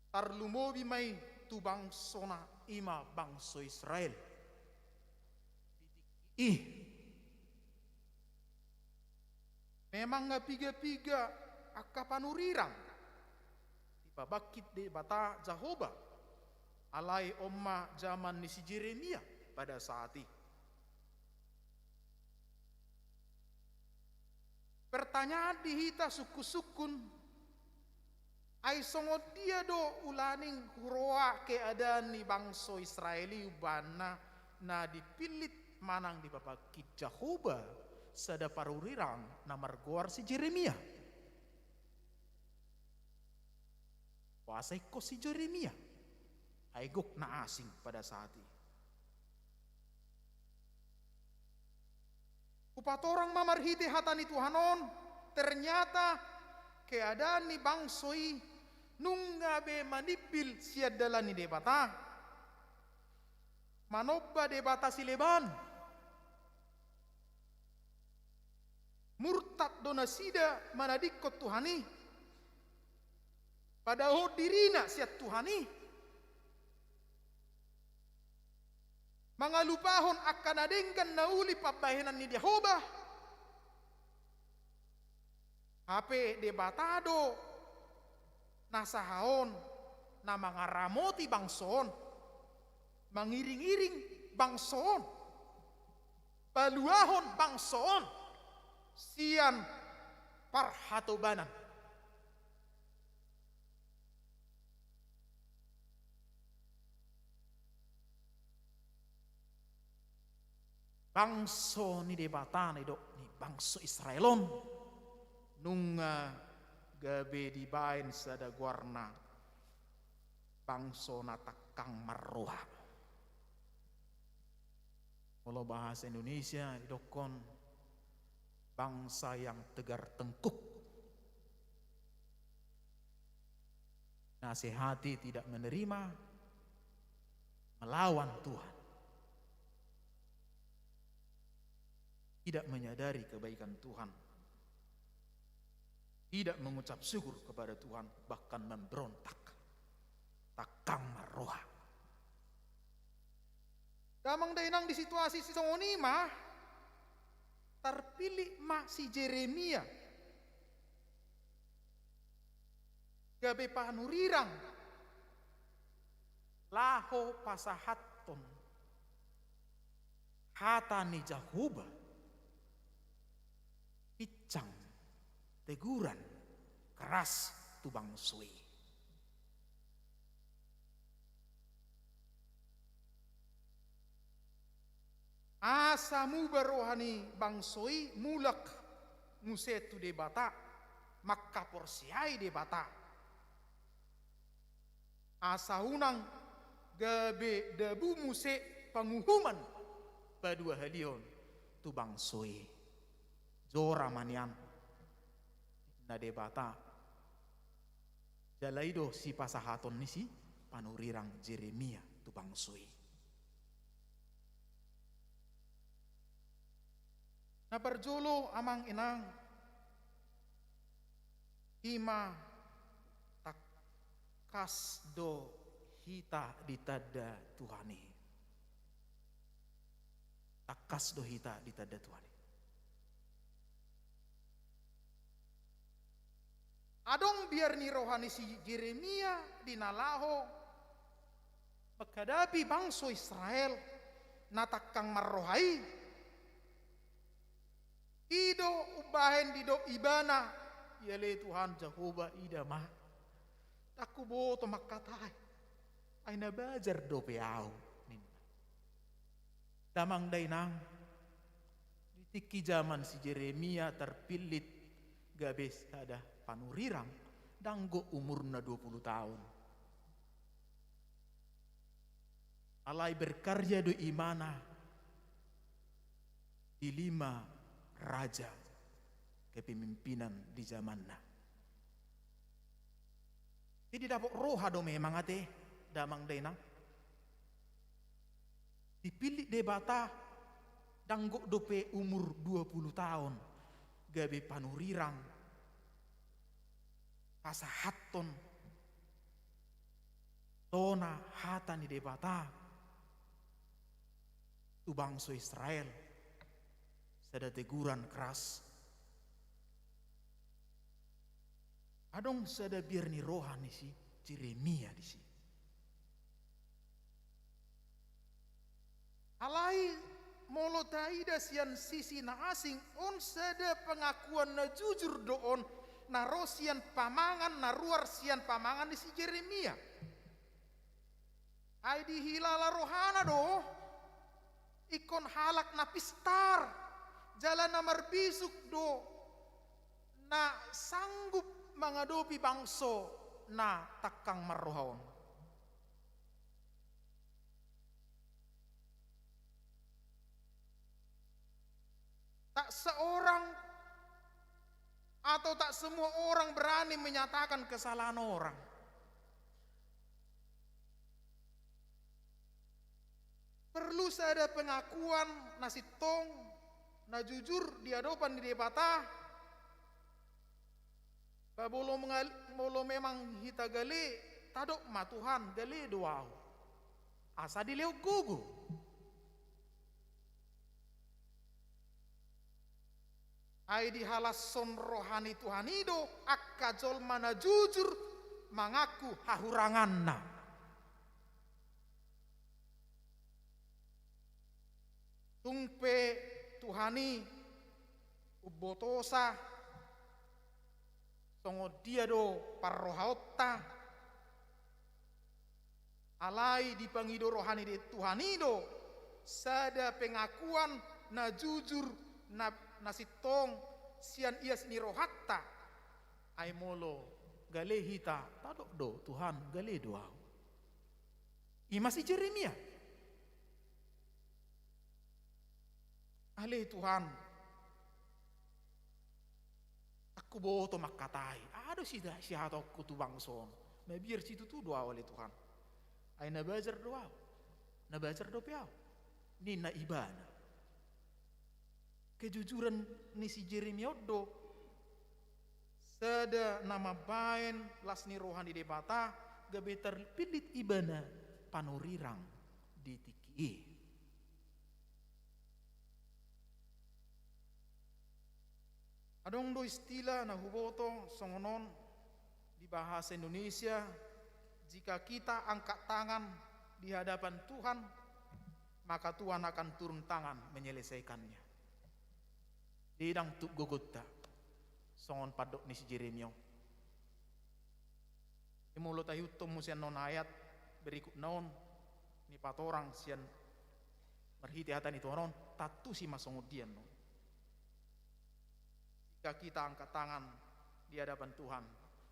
Tarlumobi ma i tu bangsona, i ma bangso Israel. I memang nga piga-piga angka panurirang dipabangkit Debata Jahowa, alai on ma jaman ni si Jeremia pada saat i. Pertanyaan di hita sungkun-sungkun, ai songon dia do ulaning huroha keadaan ni bangso Israel i umbahen na dipillit manang dipabangkit Jahowa sada panurirang na margoar si Jeremia? Boasa ingkon si Jeremia? Ai gok na asing pada saat i. Hupatorang ma marhite hata ni Tuhan on, ternyata keadaan ni bangso i nunga be manimbil sian dalan ni Debata. Manomba debata sileban. Murtad do nasida manadingkon Tuhan i, padahon dirina sian Tuhan i. Mangalupahon angka na denggan na uli pambahenan ni Jahowa. Hape Debata do na saha on, na mangaramoti bangso on, mangiring-iring bangso on, paluahon bangso on sian parhatobanan. Bangso ni Debata na didok ni bangso Israel on, nunga gabe dibaen sada goarna bangso na tangkang marroha. Molo bahasa Indonesia didokkon bangsa yang tegar tengkuk. Nasihati tidak menerima, melawan Tuhan. Tidak menyadari kebaikan Tuhan. Tidak mengucap syukur kepada Tuhan, bahkan memberontak. Tangkang marroha. Damang dainang, di situasi songon i ma tarpillit ma si Jeremia gabe panurirang laho pasahathon hata ni Jahowa, pinsang, teguran keras tu bangso i. Asa muba roha ni bangso i mulak muse tu Debata, mangkaporseai Debata. Asa unang gabe dabu muse panguhuman paduahalion tu bangso i. Jora ma nian, ninna Debata. Jala i do sipasahaton ni si panurirang Jeremia tu bangso i. Na parjolo, amang inang, i ma tangkas do hita ditanda Tuhan i. Tangkas do hita ditanda Tuhan i. Adong biar ni roha ni si Jeremia di na laho manghadapi bangso Israel na tangkang marroha i. I do umbahen didok ibana, ia ale Tuhan Jahowa, ida ma. Ndang huboto mangkatai, ai na bajar dope ahu, ninna. Damang dainang, di tingki jaman si Jeremia tarpillit gabe sada panurirang, ndang gok umurna dua pulu taon. Alai berkarya do ibana di lima raja kepemimpinan di zamanna. Jadi dapot roha do memang ate, damang dainang. Dipillit Debata, ndang gok dope umur dua pulu taon, gabe panurirang, pasahathon tona hata ni Debata tu bangso Israel, sada teguran keras. Adong sada biar ni roha ni si Jeremia disi. Alai molo taida sian sisi na asing, on sada pengakuan na jujur do on, na ro sian pamangan, na ruar sian pamangan ni si Jeremia. Ai dihilala rohana do ingkon halak na pistar, jala na marbisuk do, na sanggup mangadopi bangso na tangkang marroha on. Tak seorang atau tak semua orang berani menyatakan kesalahan orang. Perlu sada pengakuan na sintong, na jujur di adopan ni Debata. Ba molo mengal-, molo memang hita gale, tadok ma Tuhan, gale do ahu. Asa dilehon gogo. Ai dihalashon roha ni Tuhan i do angka jolma na jujur mangaku hahuranganna. Tung pe Tuhan i umbotosa songon dia do parrohaonta, alai dipangido roha ni Tuhan i do sada pengakuan na jujur, na, na sintong sian ias ni rohanta. Ai molo gale hita, tadok do Tuhan, gale do ahu. I ma si Jeremia. Ale Tuhan, ndang huboto mangkatai, aha do sida sihatonku tu bangso on. Mabiar situtu do ahu ale Tuhan. Ai na bajar do ahu. Na bajar dope ahu, ninna ibana. Kejujuran ni si Jeremia on do sada na mambahen las ni roha ni Debata, gabe tarpillit ibana panurirang di tingki i. Adong do istilah na huboto songon on di bahasa Indonesia, jika kita angkat tangan di hadapan Tuhan, maka Tuhan akan turun tangan menyelesaikannya. Didang tuk gogonta, songon pandok ni si Jeremia on. Jadi molo taihuthon muse annon ayat berikutna on, ni patorang sian marhite hata ni Tuhan on, tantu si ma songon dia annon. Jika kita angkat tangan di hadapan Tuhan,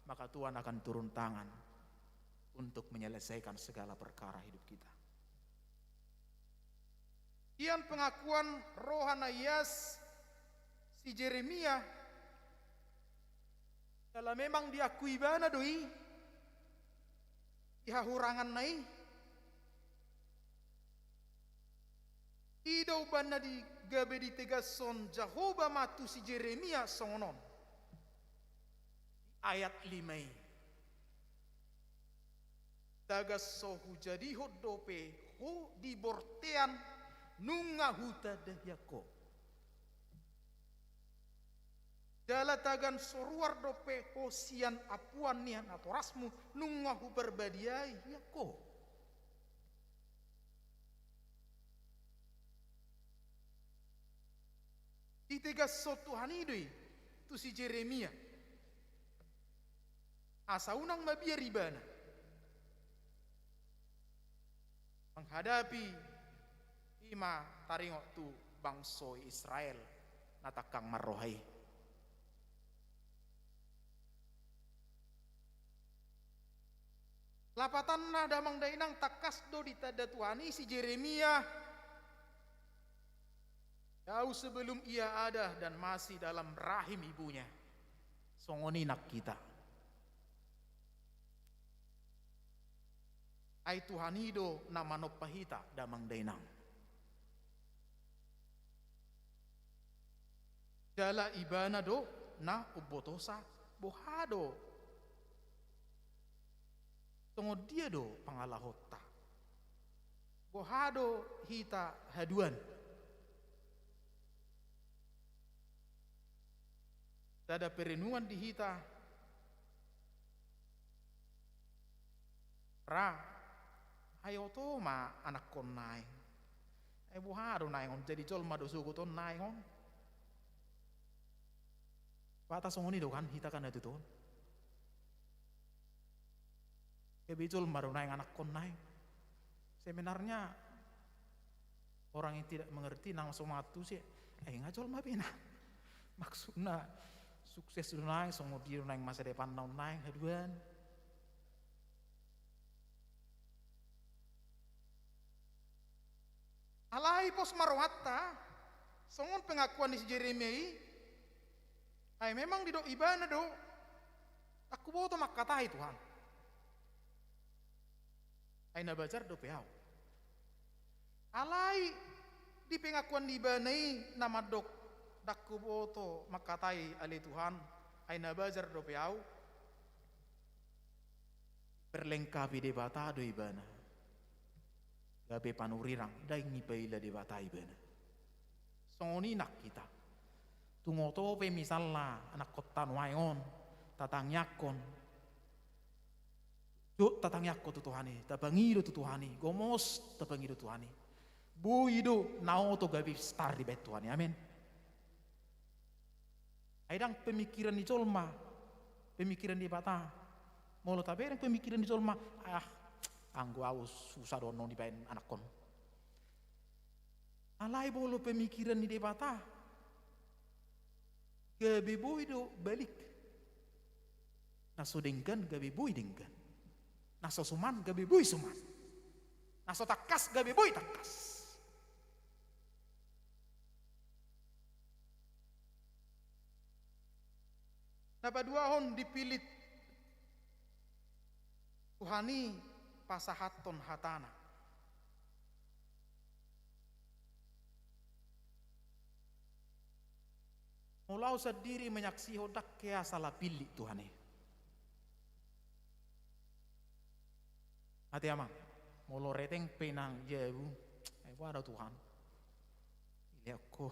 maka Tuhan akan turun tangan untuk menyelesaikan segala perkara hidup kita. Ian pengakuan roha na ias si Jeremia, jala memang diakui ibana do i di hahuranganna i. I do umbahen na di gabe ditegashon Jahowa ma tu si Jeremia songon on. Di ayat lima i. Tagan so hujadihon dope ho di bortean nunga hutanda hian ho. Jala tagan so ruar dope ho sian ampuan ni natorasmu nunga huparbadiai hian ho. Ditegashon Tuhan i do i tu si Jeremia. Asa unang mabiar ibana menghadapi i ma taringot tu bangso Israel na tangkang marroha i. Lapatanna damang dainang tangkas do ditanda Tuhan i si Jeremia. Jauh sebelum ia ada dan masih dalam rahim ibunya. Songon i nang hita. Ai Tuhan i do na manompa hita damang dainang. Jala ibana do na umbotosa boha do. Songon dia do pangalahonta. Boha do hita haduan. Sada perenungan di hita. Ra, ai oto ma anakkon naeng. Ai boha do naeng on, jadi jolma do sogot on naeng on. Bata songon i do kan hita kan na tutu on. Gabe jolma do naeng anakkon naeng. Sebenarnya orang yang tidak mengerti nang so mangantusi, eh, nga jolma be na. Maksudna sukses do naeng, songon dia do naeng masa depanna on naeng haduan. Alai pos ma rohanta, songon pengakuan ni si Jeremia i, ai memang didok ibana do, ndang huboto mangkatai Tuhan. Ai na bajar dope au. Alai di pengakuan ni ibana i na mandok, ndang huboto mangkatai ale Tuhan, ai na bajar dope au. Perlengkapi Debata do ibana. Gabe panurirang, ndang dipaila Debata ibana. Songon i nang hita. Tung oto pe misalna anakkon tano aeng on, tatangiangkon. Jot tatangiangkon tu Tuhan i, tapangido tu Tuhan i, gomos tapangido Tuhan i. Boi do na oto gabe star dibaen Tuhan i. Amen. Ai ndang pemikiran ni jolma, pemikiran ni Debata. Molo tabereng pemikiran ni jolma, ah, anggo au susa do annon dibaen anakkon. Alai molo pemikiran ni Debata, gabe boi do balik. Na so denggan gabe boi denggan. Na so suman gabe boi suman. Na so tangkas gabe boi tangkas. Na paduahon, dipillit Tuhan i pasahathon hatana. Molo au sandiri manyaksihon, ndang hea sala pillit Tuhan i. Ate amang, molo reteng pe nang jabu, ai boha do Tuhan. Ilehon ho.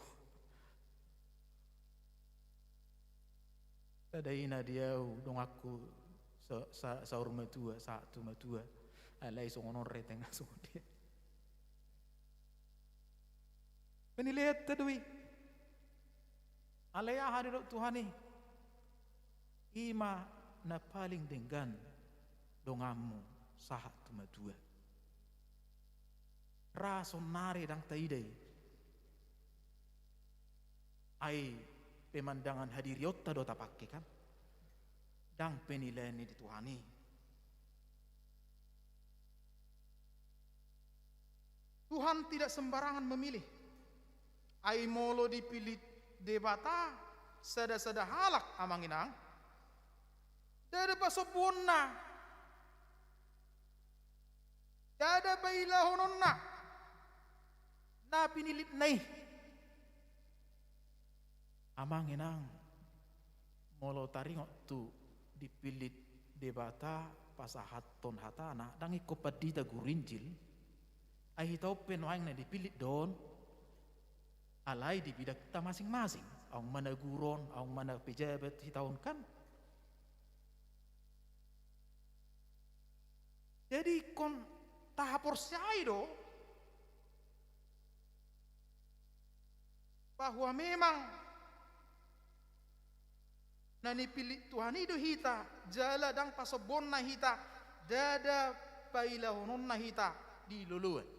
Sada ina di au donganku sa-, sa-, saur matua, sahat tu matua. Alai songon on reteng songon dia. Penilaianta do i. Alai aha didok Tuhan i? I ma na paling denggan donganmu sahat tu matua. Ra sonari ndang taida i. Ai pemandangan hadirionta do tapangke kan. Ndang penilaian ni Tuhan i. Tuhan tidak sembarangan memilih. Ai molo dipillit Debata sada-sada halak amang inang, ndada pasombuonna, ndada pailahononna na pinillitna i. Amang inang, molo taringot tu dipillit Debata pasahathon hatana, ndang ingkon pandita guru Injil, ai hita on pe nuaeng na dipillit do on, alai di bidangta masing-masing, aung ma na guru on, aung ma na pejabat hita on kan. Jadi ingkon tahaporseai do bahwa memang na nipillit Tuhan i do hita, jala ndang pasombuonna hita, ndada pailahononna hita di loloan.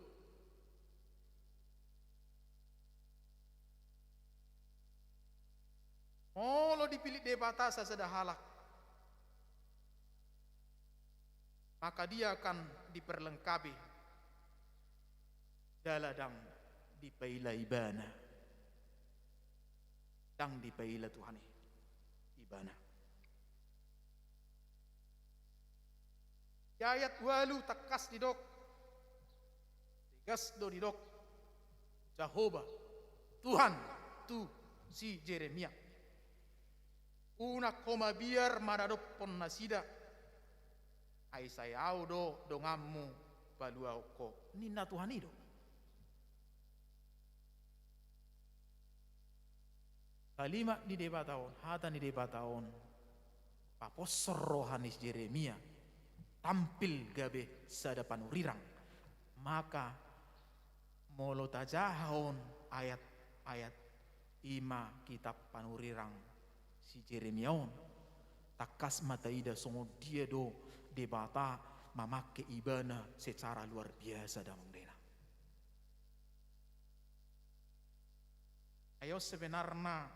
Molo dipillit Debata sasada halak, maka dia akan diperlengkapi. Jala ndang dipaila ibana, ndang dipaila Tuhan i ibana. Di ayat ualu tangkas didok, tegas do didok Jahowa Tuhan tu si Jeremia: Unang ho mabiar maradophon nasida, ai sai Ahu do donganmu paluahon ho, ninna Tuhan i do. Kalimat ni Debata on, hata ni Debata on, paposhon roha ni si Jeremia tampil gabe sada panurirang. Maka molo tajaha on ayat-ayat i ma kitab panurirang si Jeremia on, tangkas ma taida songon dia do Debata mamangke ibana secara luar biasa, damang dainang. Ai on sebenarna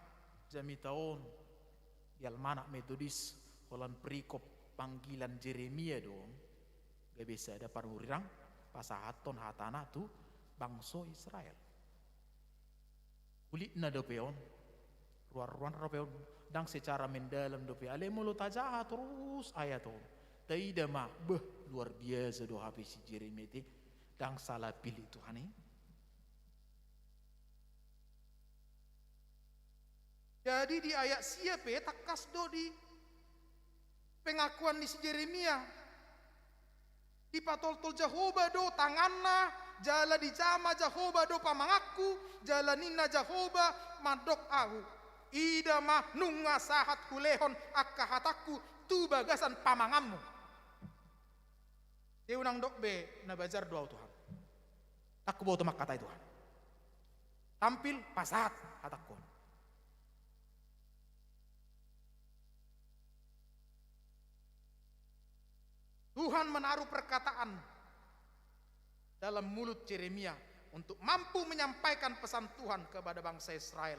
jamita on di almanak Metodis holan perikop panggilan Jeremia do on, gabe sada panurirang pasahathon hatana tu bangso Israel. Kulitna dope on, ruanruanna dope on, ndang secara mendalam dope, alai molo tajaha torus ayat on, taida ma, beh, luar biasa do hape si Jeremia i, ndang salah pilih Tuhan i. Jadi di ayat sia pe tangkas do di pengakuan ni si Jeremia. Dipatoltol Jahowa do tanganna, jala dijama Jahowa do pamanganku, jala ninna Jahowa mandok ahu: Ida ma, nunga sahat hulehon angka hatangku tu bagasan pamanganmu. Dia unang dok be na bajar do ahu Tuhan. Ndang huboto mangkatai Tuhan. Tampil pasahat hatangku on. Tuhan menaruh perkataan dalam mulut Jeremia untuk mampu menyampaikan pesan Tuhan kepada bangsa Israel.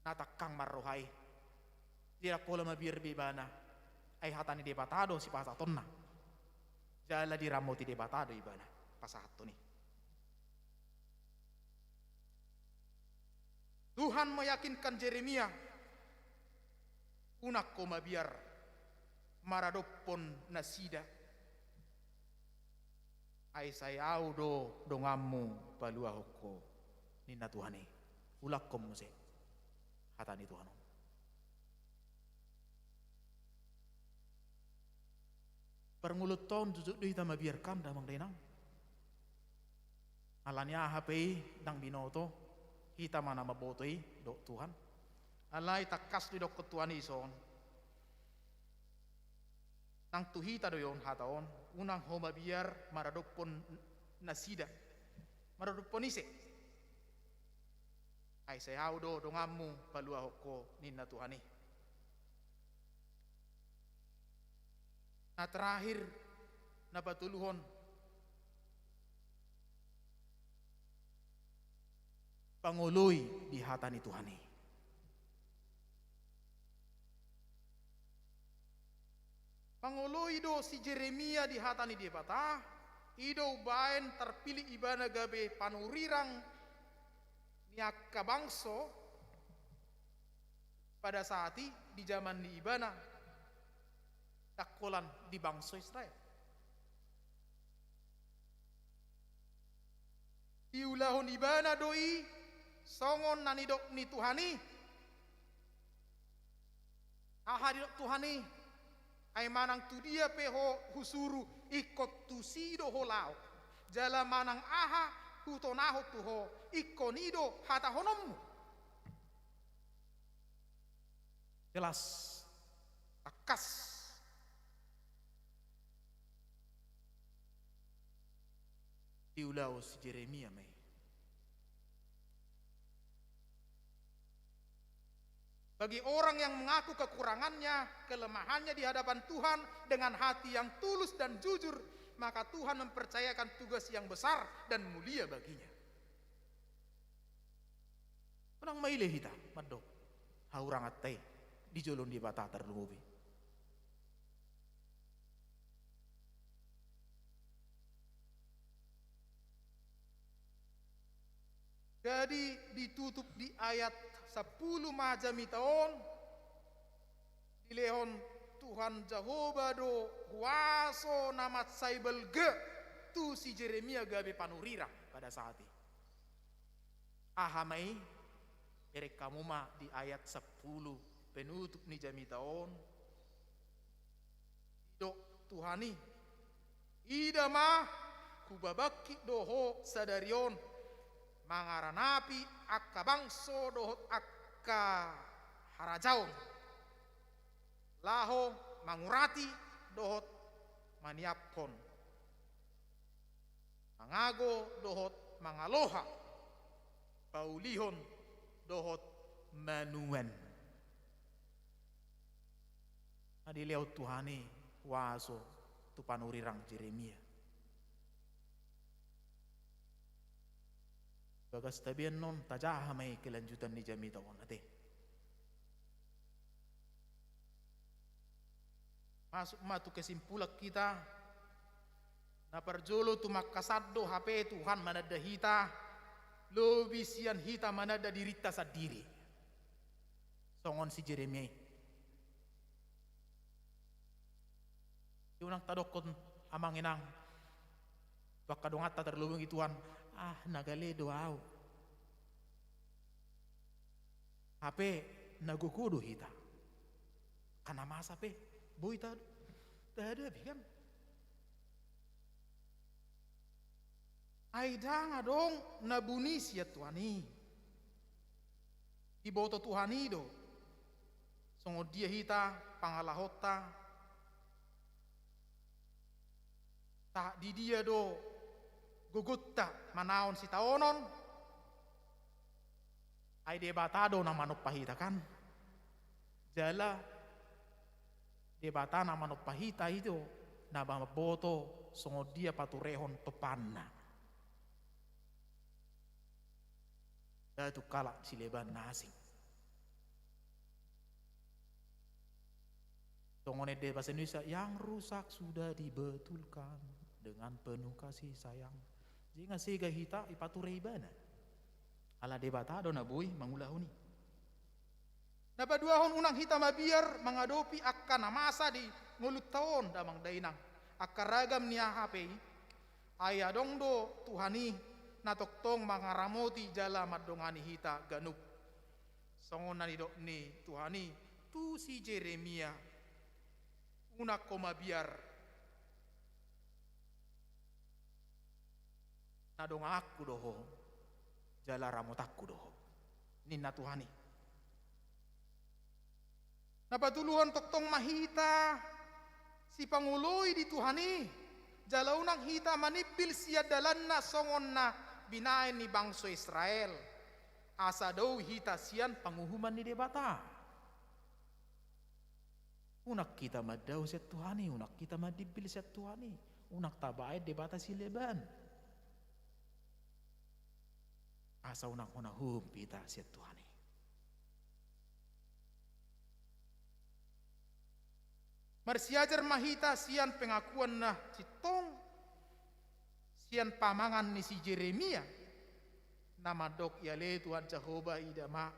Na tangkang marroha i, tidak pola mabiar be ibana, ai hata ni Debata do sipasahatonna. Jala diramoti Debata do ibana pasahathon i. Tuhan meyakinkan Jeremia, unang ho mabiar maradophon nasida, ai sai Ahu do donganmu paluahon ho, ninna Tuhan i. Ulakhon muse hata ni Tuhan on. Parngoluonta on jujur do hita mabiar kan, damang dainang. Alani aha pe i ndang binoto, hita ma na mamboto i, dok Tuhan. Alai tangkas do didokkon Tuhan i songon, nang tu hita do i on hata on, unang ho mabiar maradophon nasida. Maradophon ise? Ai sai ahu do donganmu paluahon ho, ninna Tuhan i. Na terakhir, na patoluhon, pangoloi di hata ni Tuhan i. Pangoloi do si Jeremia di hata ni Debata, i do umbaen tarpilih ibana gabe panurirang ni angka bangso pada saat i di jaman ni ibana, ndang holan di bangso Israel. Diulahon ibana do i songon na nidok ni Tuhan i. Aha didok Tuhan i? Ai manang tu dia pe ho husuru, ingkon tusi do ho laho. Jala manang aha hutonahon tu ho, ingkon i do hatahononmu. Jelas, tangkas. Diulahon si Jeremia ma i. Bagi orang yang mengaku kekurangannya, kelemahannya di hadapan Tuhan dengan hati yang tulus dan jujur, maka Tuhan mempercayakan tugas yang besar dan mulia baginya. Unang maila hita mandok hahuranganta i di jolo ni Debata tarlumobi. Jadi ditutup di ayat sampulu ma jamita on, dilehon Tuhan Jahowa do huaso na mansai balga tu si Jeremia gabe panurirang pada saat i. Aha ma i? Bereng hamu ma di ayat sampulu penutup ni jamita on. Didok Tuhan i, ida ma, hubabangkit do ho sadari on mangaranapi angka bangso dohot angka harajaon, laho mangurati dohot maniaphon, mangago dohot mangaloha, paulihon dohot manuan. Na dilehon Tuhan i huaso tu panurirang Jeremia. Bagas tabean on, tajaha ma i kelanjutan ni jamita on ate. Masuk ma tu kesimpulan hita. Na parjolo, tumangkasan do hape Tuhan mananda hita, lobi sian hita mananda dirinta sandiri. Songon si Jeremia i. Unang tadokkon amang inang tu angka donganta tarlumobi Tuhan, ah, na gale do ahu. Hape na gogo do hita. Angka na masa pe boi ta, tahadapi kan. Ai ndang adong na buni sian Tuhan i. Diboto Tuhan i do songon dia hita pangalahonta, sahat di dia do gogonta manaon sitaonon. Ai Debata do na manompa hita kan. Jala Debata na manompa hita i do na mamboto songon dia paturehon tompaanna. Ndang tung halak sileban na asing. Songon ende bahasa Indonesia, yang rusak sudah dibetulkan dengan penuh kasih sayang. Jadi nga sega hita ipature ibana. Ala Debata do na boi mangulahon i. Na paduahon, unang hita mabiar mangadopi angka na masa di ngolunta on damang dainang. Angka ragam ni aha pe i, ai adong do Tuhan i na tongtong mangaramoti jala mandongani hita ganup. Songon na nidok ni Tuhan i tu si Jeremia, unang ho mabiar. Na donganku do ho, jala ramotanku do ho, ninna Tuhan i. Na patoluhon, tongtong ma hita sipangoloi di Tuhan i, jala unang hita manimbil sian dalanna songon na binahen ni bangso Israel. asa dao hita sian panguhuman ni Debata. Unang hita mandao sian Tuhan i, unang hita mandimbil sian Tuhan i, unang tabaen Debata sileban. Asa unang hona huhum hita sian Tuhan i. Marsiajar ma hita sian pengakuan na sintong, sian pamangan ni si Jeremia, na mandok, ia ale Tuhan Jahowa, ida ma,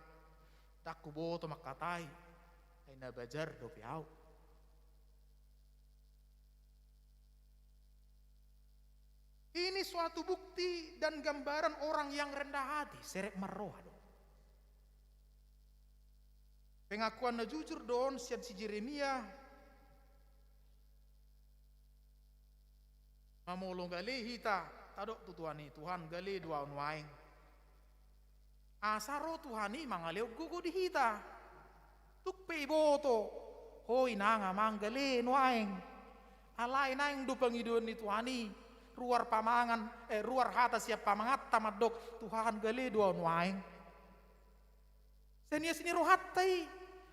ndang huboto mangkatai, ai na bajar dope ahu. Ini suatu bukti dan gambaran orang yang rendah hati, serep marroha do. Pengakuan na jujur do on sian si Jeremia. Mamolo gale hita, tadok tu Tuhan i, Tuhan, gale do ahu nuaeng. Asa ro Tuhan i mangalehon gogo di hita. Tung pe iboto, ho inang amang, gale nuaeng. Alai naeng do pangidoan ni Tuhan i, ruar pamangan, eh, ruar hata sian pamanganta mandok, Tuhan, gale do ahu nuaeng. Sian ias ni rohanta i,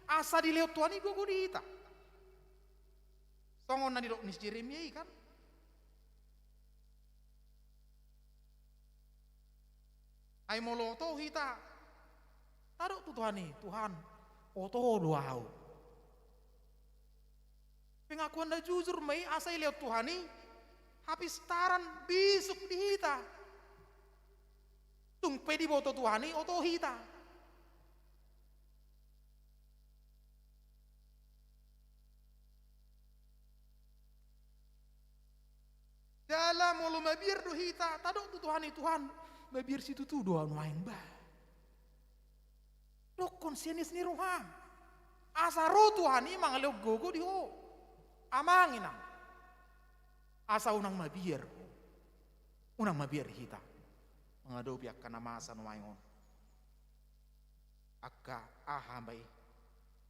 asa dilehon Tuhan i gogo di hita. Songon na nidok ni si Jeremia i kan. Ai molo oto hita, tadok tu Tuhan i, Tuhan, oto do ahu. Pengakuan na jujur ma i, asa dilehon Tuhan i hapistaran, bisuk di hita. Tung pe diboto Tuhan i oto hita. Jala molo mabiar do hita, tadok tu Tuhan i, Tuhan, mabiar situtu do ahu nuaeng ba. Dokkon sian ias ni roham. Asa ro Tuhan i mangalehon gogo di ho. Amang inang. Asa unang mabiar ho. Unang mabiar hita mangadopi angka na masa nuaeng on. Angka aha ma i,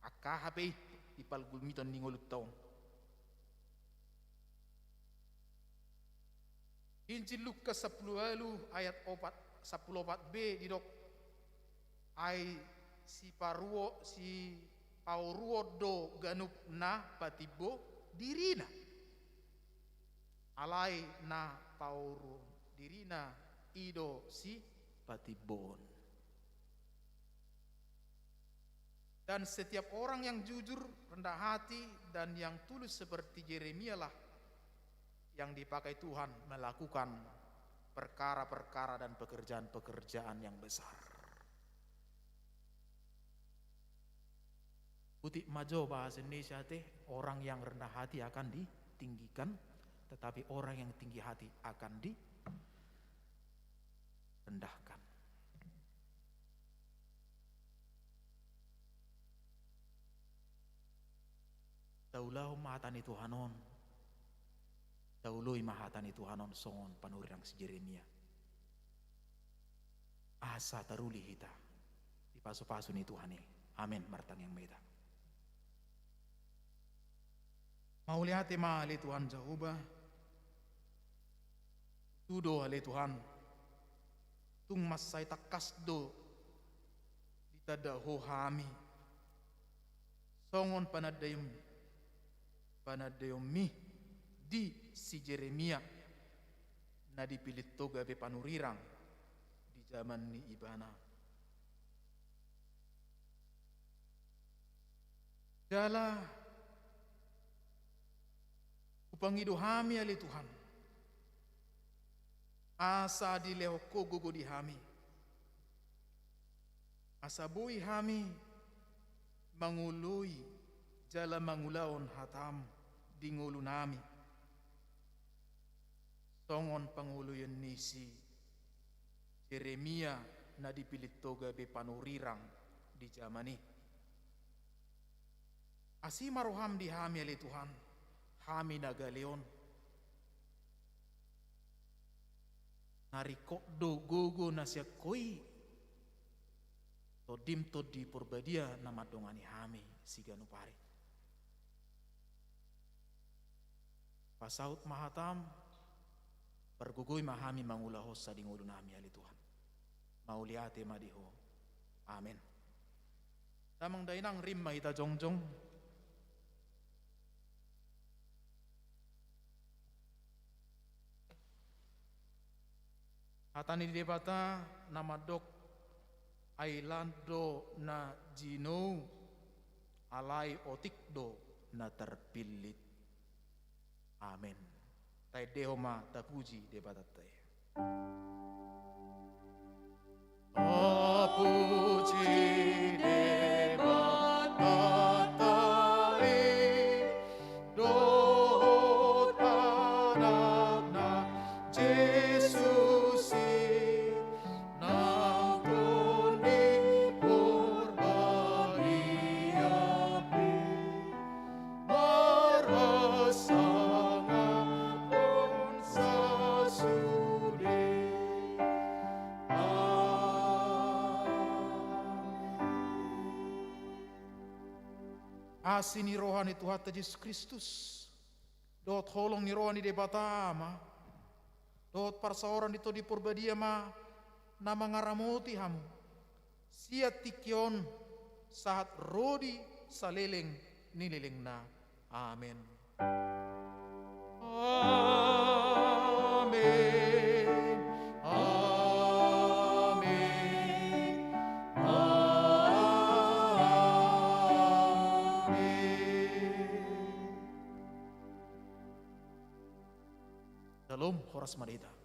angka aha pe i, di pargulmiton ni ngolunta on. Injil Lukas sampulu ualu ayat opat, sampulu opat B didok, ai siparuo, sipaoruon do ganup na patimbo dirina. Alai na paoruon dirina i do sipatimboon. Dan setiap orang yang jujur, rendah hati, dan yang tulus seperti Jeremia lah yang dipakai Tuhan melakukan perkara-perkara dan pekerjaan-pekerjaan yang besar. Butik ma jo bahasa Indonesia te, orang yang rendah hati akan ditinggikan, tetapi orang yang tinggi hati akan direndahkan. Taulahon ma hata ni Tuhan on. Tauloi ma hata ni Tuhan on songon panurirang si Jeremia. Asa taruli hita di pasupasu ni Tuhan i. Amen. Martangiang ma hita. Mauliate ma ale Tuhan Jahowa. Tutu do ale Tuhan, tung mansai tangkas do ditanda Ho hami songon panandaion, panandaionmi di si Jeremia na dipillit Ho gabe panurirang di jaman ni ibana. Jala hupangido hami ale Tuhan, asa dilehon Ho gogo di hami, asa boi hami mangoloi jala mangulahon hatam di ngolunami, songon pangoloion ni si Jeremia na dipillit Ho gabe panurirang di jaman i. Asi ma roham di hami ale Tuhan, hami na gale on. Na ringkot do gogo na sian Ho i, Tondim Tondi Porbadia na mandongani hami siganup ari. Pasaut ma hatam, pargogoi ma hami mangulahonsa di ngolunami ale Tuhan. Mauliate ma di Ho. Amen. Damang dainang, rap ma hita jongjong. Hata ni Debata na mandok, ai lan do na jinou, alai otik do na tarpillit. Amen. Taendehon ma tapuji Debatanta i. Tapuji Debatanta i, dohot Anakna Jesus i, nang tondi Porbadia pe marhasangaphon sasude. Amen. Asi ni roha ni Tuhanta Jesus Kristus, dohot holong ni roha ni Debata Ama, dohot parsaoran ni Tondi Porbadia ma na mangaramoti hamu sian tingki on sahat ro di saleleng ni lelengna. Amen. Amen. Amen. Amen. Syalom, horas ma di hita.